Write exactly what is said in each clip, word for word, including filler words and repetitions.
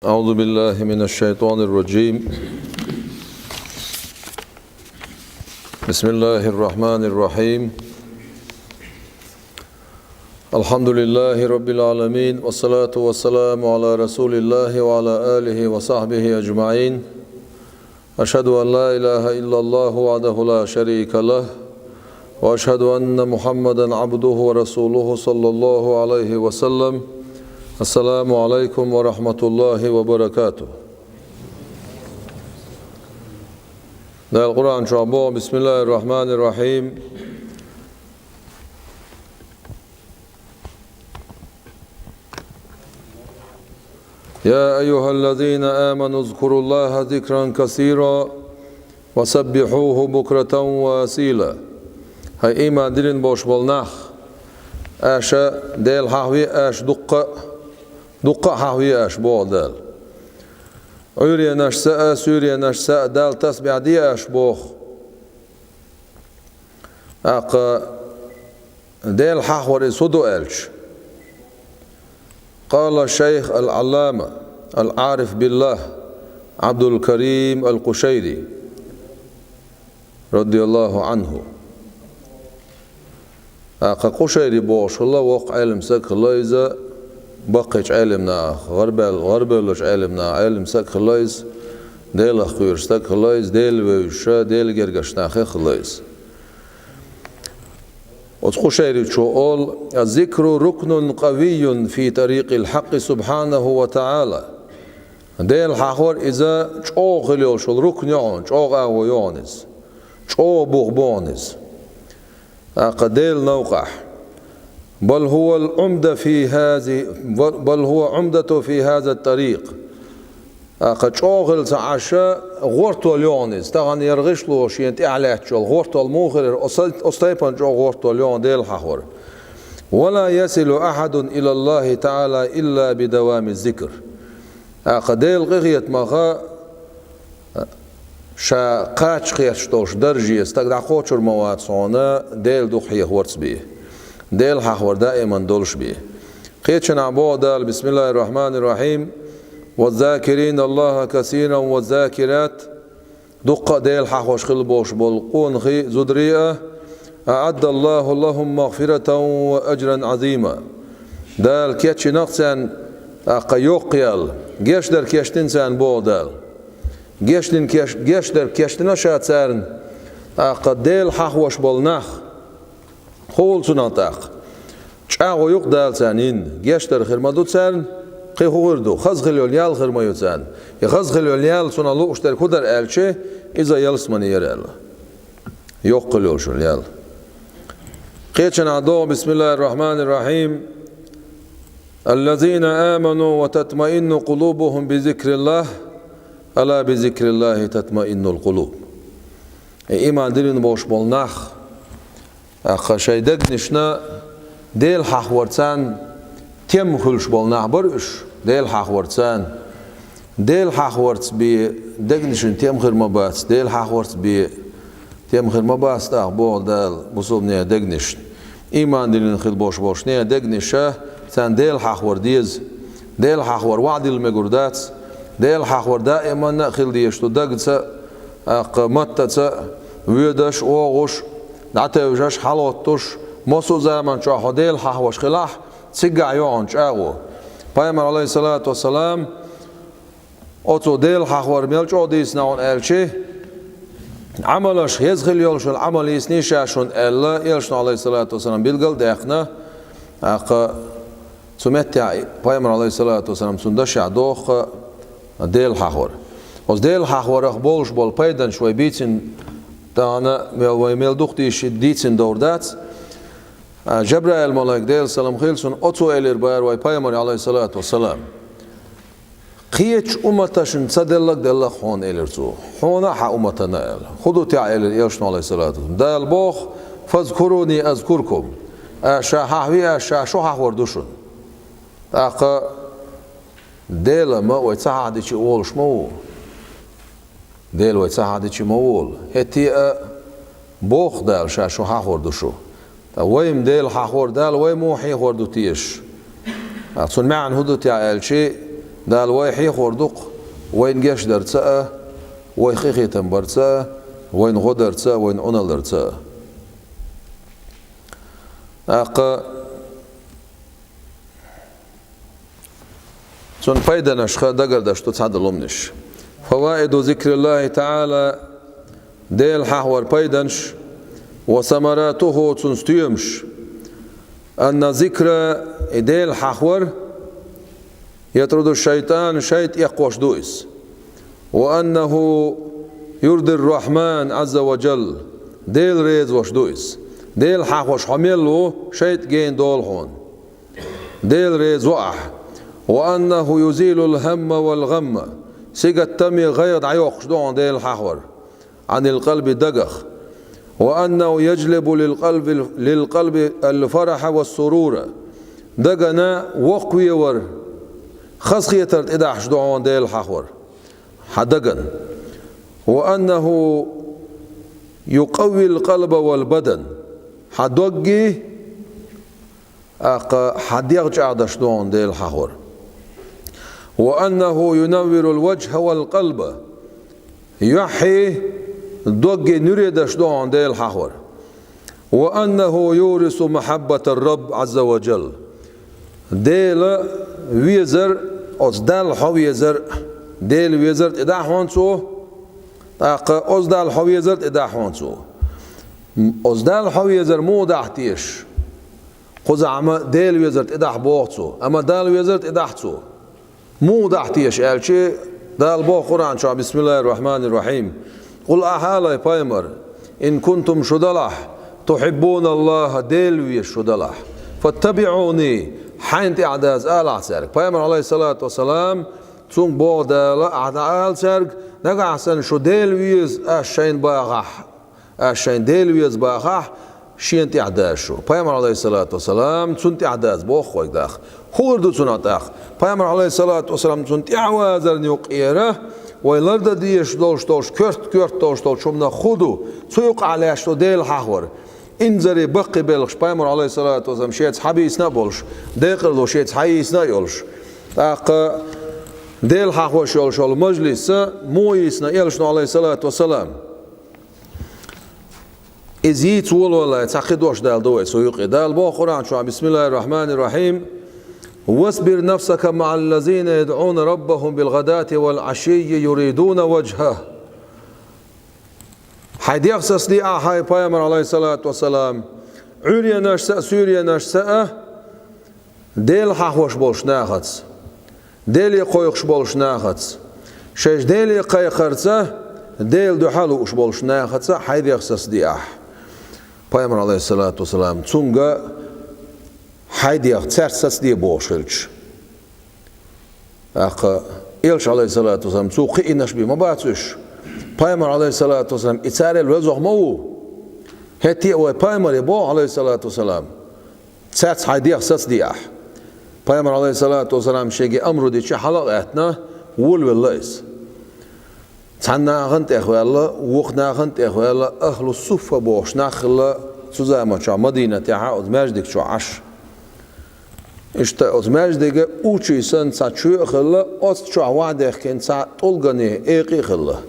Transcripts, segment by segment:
أعوذ بالله من الشيطان الرجيم. بسم الله الرحمن الرحيم. الحمد لله رب العالمين، والصلاة والسلام على رسول الله وعلى آله وصحبه أجمعين. أشهد أن لا إله إلا الله وحده لا شريك له، وأشهد أن محمدا عبده ورسوله صلى الله عليه وسلم. السلام عليكم ورحمة الله وبركاته. Дала Къуръан чу боху: بسم الله الرحمن الرحيم. يا أيها الذين آمنوا اذكروا الله ذكرا كثيرا وسبحوه بكرة وأصيلا. ХӀай иман диллина болуш болу нах, аша Дела хьахаве аша дуккха а, дуккха а хьахаве аша, боху Дала. Ӏуьйренашца а, суьйренашца а Далла тасбихь де аша, боху. ТӀаккха Дела хьахавар иза хӀун ду аьлча, قال الشيخ العلامة العارف بالله عبد الكريم القشيري رضي الله عنه. ТӀаккха Къушайри бохуш хилла, воккха Ӏелам стаг хилла иза, баккхийчу Ӏелам нахах, гӀарабевл-, гӀарабевллачу Ӏелам нахах Ӏелам стаг хилла иза, Делах кхоьруш стаг хилла иза, Дела вевзаш, Делан гергарчу нахах хилла иза. Оцу Къушайричо олу: الذكر ركن قوي في طريق الحق سبحانه وتعالى. Дела хьахор иза чӀогӀа хила йолуш йолу рукн ю хьуна, чӀогӀа агӀо ю хьуна иза. ЧӀогӀа бух бу хьуна иза. ТӀаккха Делан новкъахь. بل هو العمدة في هذه، بل هو عمدة في هذا الطريق. ТӀаккха чӀогӀа хила ца Ӏаш, гӀортор ю хьуна иза. Тахана яра гӀишло шена тӀехь лаьтташ йолу гӀортор муха хир, оцу, оцу тайпана чӀогӀа гӀортор ю хьуна Дела хьахор. ولا يصل أحد إلى الله تعالى إلا بدوام الذكر. ТӀаккха Делан къинхетамах ша кхача хеташ долуш дарже стаг дӀакхочур ма вац хьуна, Дела дукха хьехорца бен, Дела хьахор даиман долуш бен. Кхечанхьа боху Дала: بسم الله الرحمن الرحيم. والذاكرين الله كثيرا والذاكرات. Дуккха а Дела хьахош хила болуш болу къонахий, зударий а, أعد الله لهم مغفرة وأجرا عظيما. Дала кечйина-кх царна, тӀаккха йоккха ял, гечдар кечдина царна, боху Дала. Гечдина кеш-, гечдар кечдина ша царна, тӀаккха Дела хьахош болу нах. ХӀун хуьлу цунах тӀаккха? ЧӀагӀо ю-кх Дала царна йина. Гечдар хир ма ду царна, кхин хӀун хир ду? Хаза хила йолу ял хир ма ю царна. И хаза хила йолу ял цунах лууш дерг хӀун дара аьлча, иза ялсамани яра аьлла. Йоккха хила йолуш йолу ял. Кхечанхьа догӀу: بسم الله الرحمن الرحيم. الذين آمنوا وتطمئن قلوبهم بذكر الله، ألا بذكر الله تطمئن القلوب. И иман диллина болуш болу нах, тӀаккха шайн дегнашна Дела хьахварца тем хуьлуш болу нах бара уьш, Дела хьахварца. Дела хьахварца бен дегнашна тем хир ма бац, Дела хьахварца бен тем хир ма бац, тӀаккха боху Дала бусалбанийн дегнашна. Иман диллина хила болуш болчу нехан дегнаш, царна Дела хьахвар деза. Дела хьахвар ваӀда дилла мегар дац. Дела хьахвар даиманна а хила дезаш ду дагца а, тӀаккха маттаца а, воьдуш, вогӀуш, дӀатевжаш, хьалгӀоттуш, массо а заман чохь хьо Дела хьахвеш хилахь, цигахь ю хьуна чӀагӀо. Пайхамар, Ӏалайхиссалату вассалам, оцо Дела хьахвар мел чӀогӀа дийцина хьуна аьлча, Ӏамалаш, хеза хила йолуш йолу Ӏамал йийциний ша шуна аьлла, элчано, Ӏалайхиссалату вассалам, билгал а даьккхина, тӀаккха цу меттехь Пайхамар, Ӏалайхиссалату вассалам, цуьнан дашехь доху-кха Дела хьахвар. Оцу Дела хьахварах болуш болу пайданаш вай бийцина, тахана мел, вай мел дукха дийцина довр дац. А, Жабраил-малайк, Делан салам хуьлда цунна, оцо элира бара вай Пайхамаре, Ӏалайхиссалату вассалам: «Кхечу умматашна ца деллаг делла-кх хьуна», — элира цо. «Хьуна а, хьан умматана а», — аьлла. «ХӀун ду те?» — элира элчано, Ӏалайхиссалату вассалам. Дала боху: «فاذكروني أذكركم». Аша ша хьахве, аша ша шу хьахвар ду шуна. ТӀаккха Дела ма вай ца хьахдича а волуш ма ву. Дела вай ца хьахдича ма волу. ХӀетте а боху Дала ша шу хьахвар ду шу. Ткъа вай-м Дела хьахвар, Дала вай муха хьехвар ду теша? А, цуьнан маьӀна хӀун ду те аьлча, Дала вай хьехор ду-кх, вайна гечдарца а, вайх къинхетам барца а, вайна гӀо дарца а, вайна Ӏуналларца а. ТӀаккха цун пайданашха дагардеш ду цхьадолу хӀуманаш. فوائد ذكر الله تعالى, Дела хьахор пайданаш, وثمراته, цун стоьмаш. أن الذكر, и Дела хьахор, يطرد الشيطان, шайтӀа эккхош ду иза. وأنه يرضي الرحمن عز وجل, Дела резавеш ду иза. Дела хьахош хьо мел ву, шайтӀа гена долу хьуна. Дела реза ву ахь. وأنه يزيل الهم والغم, сингаттаме, гӀайгӀа дӀайоккхуш ду хьуна Дела хьахор. عن القلب, дагах. وأنه يجلب للقلب، للقلب الفرح والسرور, дагана воккхавевар, хазахетар тӀедахьаш ду хьуна Дела хьахор хьан дагана. وأنه يقوي القلب والبدن, хьан доггий, тӀаккха хьан дегӀ чӀагӀдеш ду хьуна Дела хьахор. وأنه ينور الوجه والقلب, юьхьий, доггий нуьре деш ду хьуна Дела хьахор. وأنه يورث محبة الرب عز وجل, Дела везар, оцу Далла хьо везар, Дела везар тӀедахь хьуна цо, тӀаккха оцу Далла хьо везар тӀедахь хьуна цо. Оцу Далла хьо везар муха дахь теша? Кхузахь ма Дела везар тӀедахь боху цо, амма Далла везар тӀедахь цо. Муха дахь теша аьлча, Дала боху Къуръан чохь: بسم الله الرحمن الرحيم. Къул, ахьа алахь, пайхамар, إن كنتم, шу далахь, تحبون الله, Дела везаш шу далахь, فاتبعوني, хьайна тӀаьхьа даза алахь цаьрга. Пайхамар, Ӏалайхиссалату вассалам, цуьнга боху Дала, ахьа дӀаала цаьрга, нагахь санна шу Дела веза аш шайна бахахь, аш шайна Дела веза бахахь, шена тӀаьхьа даза шу. Пайхамар, Ӏалайхиссалату вассалам, цунна тӀаьхьа даза боху вайга дӀахо. ХӀун хир ду цунах тӀаккха? Пайхамар, Ӏалайхиссалату вассалам, цунна тӀаьхьа вазарна юкъера, вай лардан дезаш долуш долуш, коьрта-коьрта долуш долчу хӀуманах хӀун ду? Цу юкъахь лаьтташ ду Дела хьахор. Инзаре баккхий белхаш Пайхамар, Ӏалайхиссалату вассалам, шеца хьан бийцина а болуш, декъала ду шеца хьан йийцина а йолуш. ТӀаккха Дела хьахош йолуш йолу мажлис муха йийцина Элчано, Ӏалайхиссалату вассалам? Иза йийца волавелла, цхьа кхин дош далла ду вай цу юкъе. Дала боху Къуръан чохь: بسم الله الرحمن الرحيم. واصبر نفسك مع الذين يدعون ربهم بالغداة والعشي يريدون وجهه. Хьайн дегӀ сацаде ахь, хьай пайхамар, Ӏалайхиссалату вассалам, Ӏуьйренашца а, суьйренашца а, Дела хьахош болчу нахаца, Деле кхойкхуш болчу нахаца, шайша Деле кхайкхарца, Делан дуьхьа а лууш болчу нахаца хьайн дегӀ сацаде ахь. Пайхамар, Ӏалайхиссалату вассалам, цуьнга хьайн дегӀ цаьрца сацаде бохуш хилча. ТӀаккха Элча, Ӏалайхиссалату вассалам, цо кхиийнаш бен ма бац уьш. Пайхамар, Ӏалайхиссалату вассалам, и царел везох ма ву. ХӀетте а вай пайхамаре боху, Ӏалайхиссалату вассалам, цаьрца хьайн дегӀ сацаде ахь. Пайхамар, Ӏалайхиссалату вассалам, шега амру дича хьала а гӀаьттина, волавелла иза. Цхьана нахана тӀехваьлла, вукху нахана тӀехваьлла, ахлу суффа бохуш нах хилла цу заманчохь Мадинатехь оцу маьждиг чохь Ӏаш. Иштта оцу маьждига учий санна цхьа чоь а хилла, оцу чохь вахдехкина цхьа тӀулгане экъа а хилла.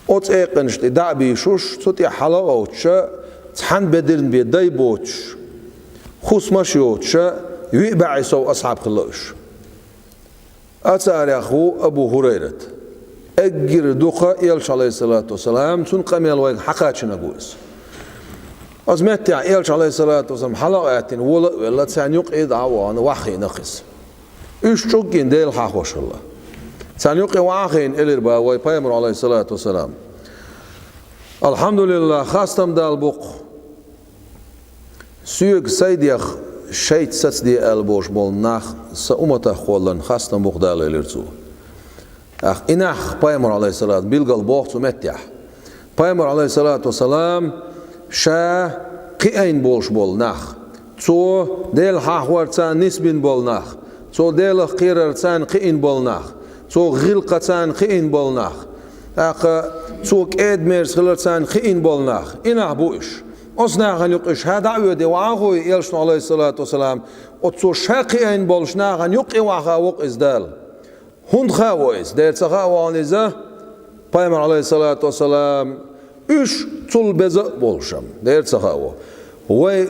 Оцу экъанаш тӀе дӀа а бийшуш, цу тӀе хьала а гӀовттуш, цхьана бедарна бен дай боцуш, хӀусамаш а йоцуш, виъ бӀе сов асхьаб хилла уьш. Царех ву Абу ХӀурайрат. Эггара дукха Элча, Ӏалайхиссалату вассалам, цуьнан къамел вайга хьакхачийнарг ву иза. Оцу меттехь Элча, Ӏалайхиссалату вассалам, хьала а гӀаьттина, вола а велла, царна юкъе дӀа а вахана, ваххийна кхин иза. Уьш чӀуггина Дела хьахош хилла. Царна юкъе ваххийна элира боху вай пайхамар, Ӏалайхиссалату вассалам: «Алхьамдулиллах, хастам Далла бу-кх. Соьга сайн дегӀ шайца сацаде аьлла болуш болу нах сан умматах кхолларна хастам бу-кх Далла», — элира цо. ТӀаккха и нах пайхамар, Ӏалайхиссалату, билгал боху цу меттехь. Пайхамар, Ӏалайхиссалату вассалам, ша кхиийна болуш болу нах, цо Дела хьахорца нисбина болу нах, цо Делах кхерарца кхиийна болу нах, цо гӀиллакхца кхиийна болу нах, тӀаккха цо кӀеда-мерза хиларца кхиийна болу нах, и нах бу уьш. Оцу нахана юкъе ша дӀа а воьдий, вахахь а, Элчано, Ӏалайхиссалату вассалам, оцу цо ша кхиийна болчу нахана юкъе вахахь ву-кх иза Дала. ХӀунда хаьа вайна иза? Дера ца хаьа вайна иза, пайхамар, Ӏалайхиссалату вассалам, уьш цул беза а болуш-м, дера ца хаьа вайна. Вай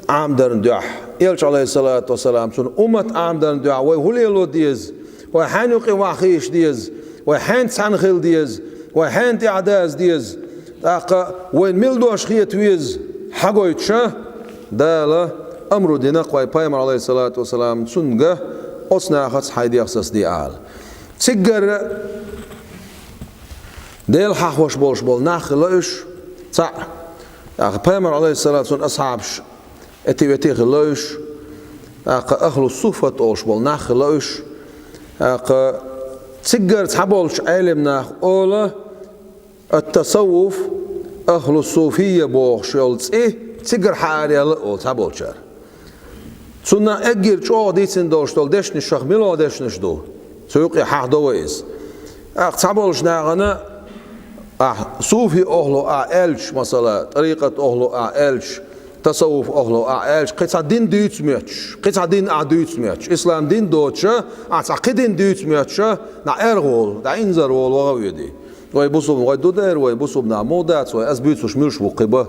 Ӏамадарна дуьхьа, элча, Ӏалайхиссалату вассалам, цуьнан уммат Ӏамадарна дуьхьа вай хӀун лело деза, вай хьенан юкъе ваха ховш деза, вай хьенан цхьаьна хила деза, вай хьенан тӀаьхьа даза деза, тӀаккха вайна мила дош хета веза хьагойтуш, Дала амру дина-кх вай пайхамар, Ӏалайхиссалату вассалам, цуьнга, оцу нахаца хьайн дегӀ сацаде ала. Циггара Дела хьахош болуш болу нах хилла уьш, цхьаъ. ТӀаккха пайхамар, Ӏалайхиссалату, цуьнан асхьабаш эти-вети хилла уьш, тӀаккха ахлу суффат олуш болу нах хилла уьш, тӀаккха циггара цхьаболчу Ӏелам наха ола, ат-тасаввуф, ахлу суфийя бохуш йолу цӀе циггара хьаараяьлла олу цхьаболчара. Цунна эггара чӀогӀа дийцина долуш долу дешнаш шаха мила дешнаш ду? Цу юкъе хьахдо вай иза. ТӀаккха цхьаболчу нахана, ахь суфи охлу ахь аьлча, масала, тӀарикъат охлу ахь аьлча, тасаввуф охлу ахь аьлча, кхин цхьа дин дуьйцу моьттуш, кхин цхьа дин ахь дуьйцу моьттуш, ислам дин доцуша, ахь цхьа кхин дин дуьйцу моьттуша, дӀа аьргӀа волу, дӀа инзар волу ваха а воьдий. Вай бусулба, вай ду дера, вай бусулба нах муха дац, вай ас буьйцуш муьлш бу кхин бан.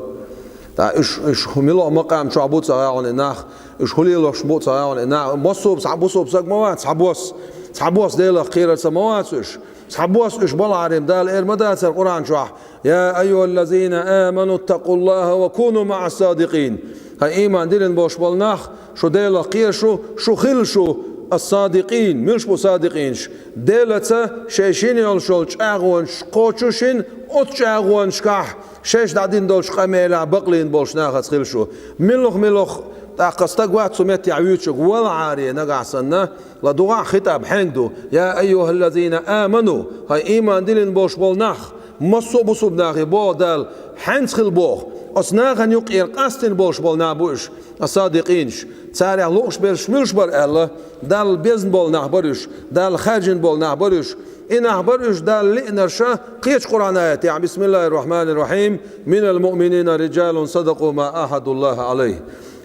ТӀаккха уьш, уьш хӀун мила макъам чохь бу ца гӀагӀана и нах, уьш хӀун лелош бу ца гӀагӀана и нах, массо а цхьа бусулба саг ма вац, цхьабосса, цхьабосса Делах кхерарца ма вац уьш, цхьабосса уьш балахьарийна Дала эр ма дацара Къуръан чохь: «Я айюхаллазина аману ттакъуллаха ва куну маӀас-садикъин». ХӀай ийман диллина болуш болу нах, шу Делах кхера шу, шу хила шу ас-садикъин. Муьлш бу садикъинаш? Делаца шайн шина йолуш йолу чӀагӀонаш кхочушшина, оцу чӀагӀонашкахь шайша дӀадина долчу къамелехь бакълийна болуш нахаца хила шу. Муьлха-муьлха тӀаккха стаг вац цу меттехь вуьйцуш, валахьаре нагахь санна, ладугӀахь хитаб хьенга ду: «Я айюхаллазина аману», хӀай ийман диллина болуш болу нах, массо а бусулба нахе боху Дала, хьаьнца хила боху, оцу нахана юккъера къастийна болуш болу нах бу уьш, ас-садикъинаш. Царех лууш берш муьлш бара аьлла, Далла безна болу нах бара уьш, Далла хаьржина болу нах бара уьш. И нах бара уьш Далла лиънарш кхечу Къуръан аятехь: «Бисмиллахир-рахманир-рахим. Минал муъминина риджалун садакъу ма ахадуллаха Ӏалайхи».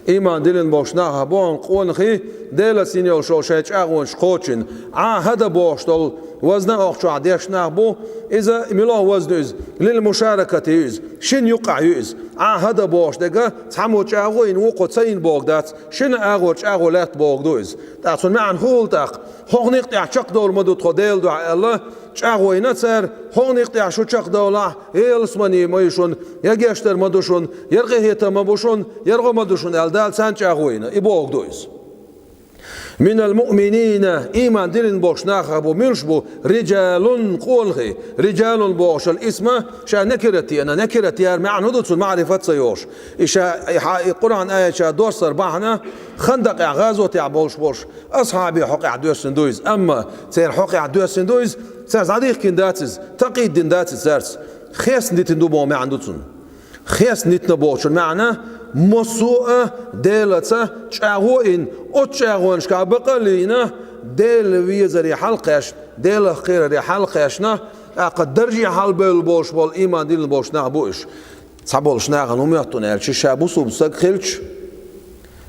Ийман диллина болуш нахах бу хьуна къонахий, Делаца йина йолуш йолу шайн чӀагӀонаш кхочушшина. Ӏахада бохуш долу вазна а охьа чохь деш нах бу, иза муьлха вазна ю иза? Лил-мушаракати ю иза, шина юккъехь ю иза. Ӏахада бохуш дерг цхьаммо чӀагӀо йина, вукхо ца йина бохург дац, шина агӀор чӀагӀо лаьтта бохург ду иза. ТӀаккха цуьнан маьӀна хӀун хуьлу тӀаккха? ХӀокху некъа тӀехь чекхдовла ма ду тхо Делан дуьхьа аьлла, чӀагӀо йина цара, хӀокху некъа тӀехь шу чекхдовлахь, я ялсамани ма ю шуна, я гечдар ма ду шуна, я къинхетам ма бу шуна, я гӀо ма ду шуна аьлла, Дала царна чӀагӀо йина, и бохург ду иза. Минал муъминина, ийман диллина болуш нахах бу муьлш бу? Риджалун, къонахий. Риджалун бохуш йолу исма ша накират еана, накират яра маьӀна хӀун ду цуьнан, маӀрифат ца йолуш? И ша, и хьа, и Къуръан аят ша доссар бахьана, Хандакъехь, гӀазотехь болуш болуш асхьабийн хьокъехь доьссина ду иза. Амма церан хьокъехь доьссина ду иза, цаьрца дӀадихкина дац иза, такъийд дина дац иза цаьрца. Хестна дитина ду боху маьӀна ду цуьнан. Хестна дитина бохучун маьӀна: массо а Делаца чӀагӀо а йина, оцу чӀагӀонашкахь бакъ а лийна, Дела везаре хьалакхаьчна, Делах кхераре хьалакхаьчна, тӀаккха дарже хьалабевлла болуш болу ийман диллина болуш нах бу уьш. Цхьаболуш нахана хӀун моьтту аьлча, ша бусулба саг хилча,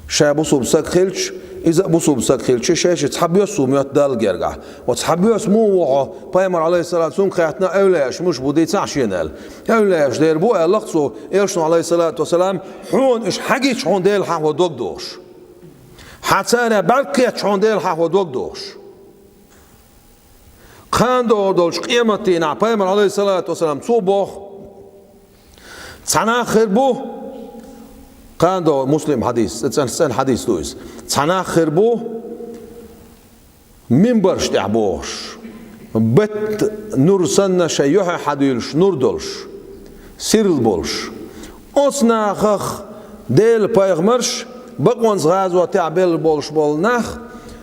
ша бусулба саг хилча, иза а бусулба саг хилча, шайшиъ цхьабосса ву моьтту Далла гергахь. Оцу цхьабосса муха ву хьо? Пайхамар, Ӏалайхиссалам, цуьнга хаьттина, эвлаяаш муьлш бу дийцахь шена аьлла. Эвлаяаш дера бу аьлла-кх цо, элчано, Ӏалайхиссалату вассалам, хьуна уьш хьагича хьуна Дела хьахо дог дохуш. Хьан цара бӀаьрг кхетча хьуна Дела хьахо дог дохуш. Кхана догӀур долчу къематдийнахь пайхамар, Ӏалайхиссалату вассалам, цо боху: цхьа нах хир бу, кхана догӀу Муслим хьадис, цӀен, цӀен хьадис ду иза. Цхьа нах хир бу, минбарш тӀехь бохуш, бетта нур санна шайн юьхье хьадуьйлуш нур долуш, сирла болуш. Оцу нахах Делан пайхамарш, бакъонца гӀазотехь белла болуш болу нах,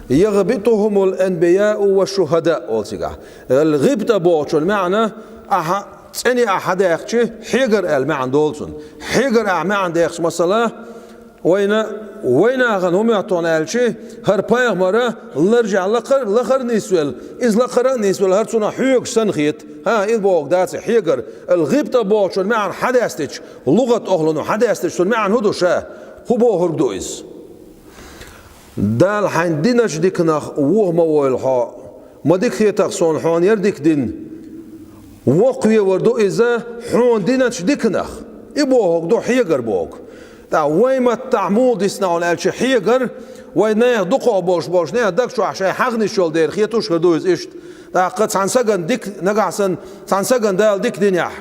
«ягӀбитугьумул анбияу ва шухӀада» олу цигахь. ГӀибта бохучун маьӀна, ахьа цӀене ахьа хьадаьккхича, хьегар аьлла маьӀна долу цуьнан. Хьегар ахьа маьӀна даьккхича, масала, вайна, вайнахана хӀун моьтту аьлча, хӀара пайхамара ларжехь лакхара, лахара нисвелла, иза лакхара а нисвелла, хӀара цунах хьоьгуш санна хета. ХӀа, иза бохург дац хьегар. ГӀибта бохучун маьӀна хьадаьстича, лугӀат охлуно хьадаьстича, цуьнан маьӀна хӀун ду ша? ХӀун бохург ду иза? Дала хьайн диначу диканах вуха ма войла хьо, Ма дика хетахь суна хьуна яра дика дина. Воккхаве вар ду иза хьуна диначу диканах. И бохург ду хьегар бохург. ТӀаккха вай маттахь муха дисна хьуна аьлча, хьегар, вай нехан дукхагӀа болуш болчу нехан даг чохь шайн хьагӀнаш йолу дела хеташ хир ду иза иштта. ТӀаккха цхьана сагана дика, нагахь санна цхьана сагана Дала дика динехь,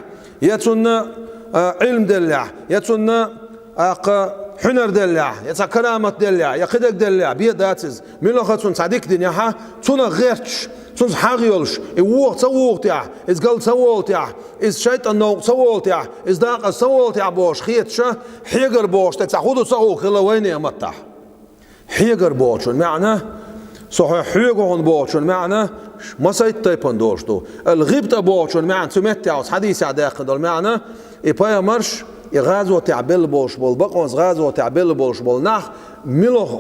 я цунна, а, Ӏилм деллехь, я цунна, тӀаккха, хьуьнар деллехь, я цхьа карамат деллехь, я кхидерг деллехь, бен дац иза. Муьлхха цунна цхьа дика динехь, цунах гӀерташ, цуьнца хьагӀ йолуш, и вуха ца вухатехь, иза гал ца волатехь, иза шайтӀан новкъа ца волатехь, иза дакъаза ца волатехь бохуш хеташ, хьегар бохуш дерг цхьа хӀун ду ца гӀуллакх хилла вайнехан маттахь. Хьегар бохучун маьӀна, со хьоьга хьоьгу хьуна бохучун маьӀна, масийтта тайпана долуш ду. Ал-гӀибтӀа бохучун маьӀна, цу меттехь оцу хьадисехь даьккхина долу маьӀна, и пайхамарш, и гӀазотехь белла болуш болу, бакъонца гӀазотехь белла болуш болу нах, муьлха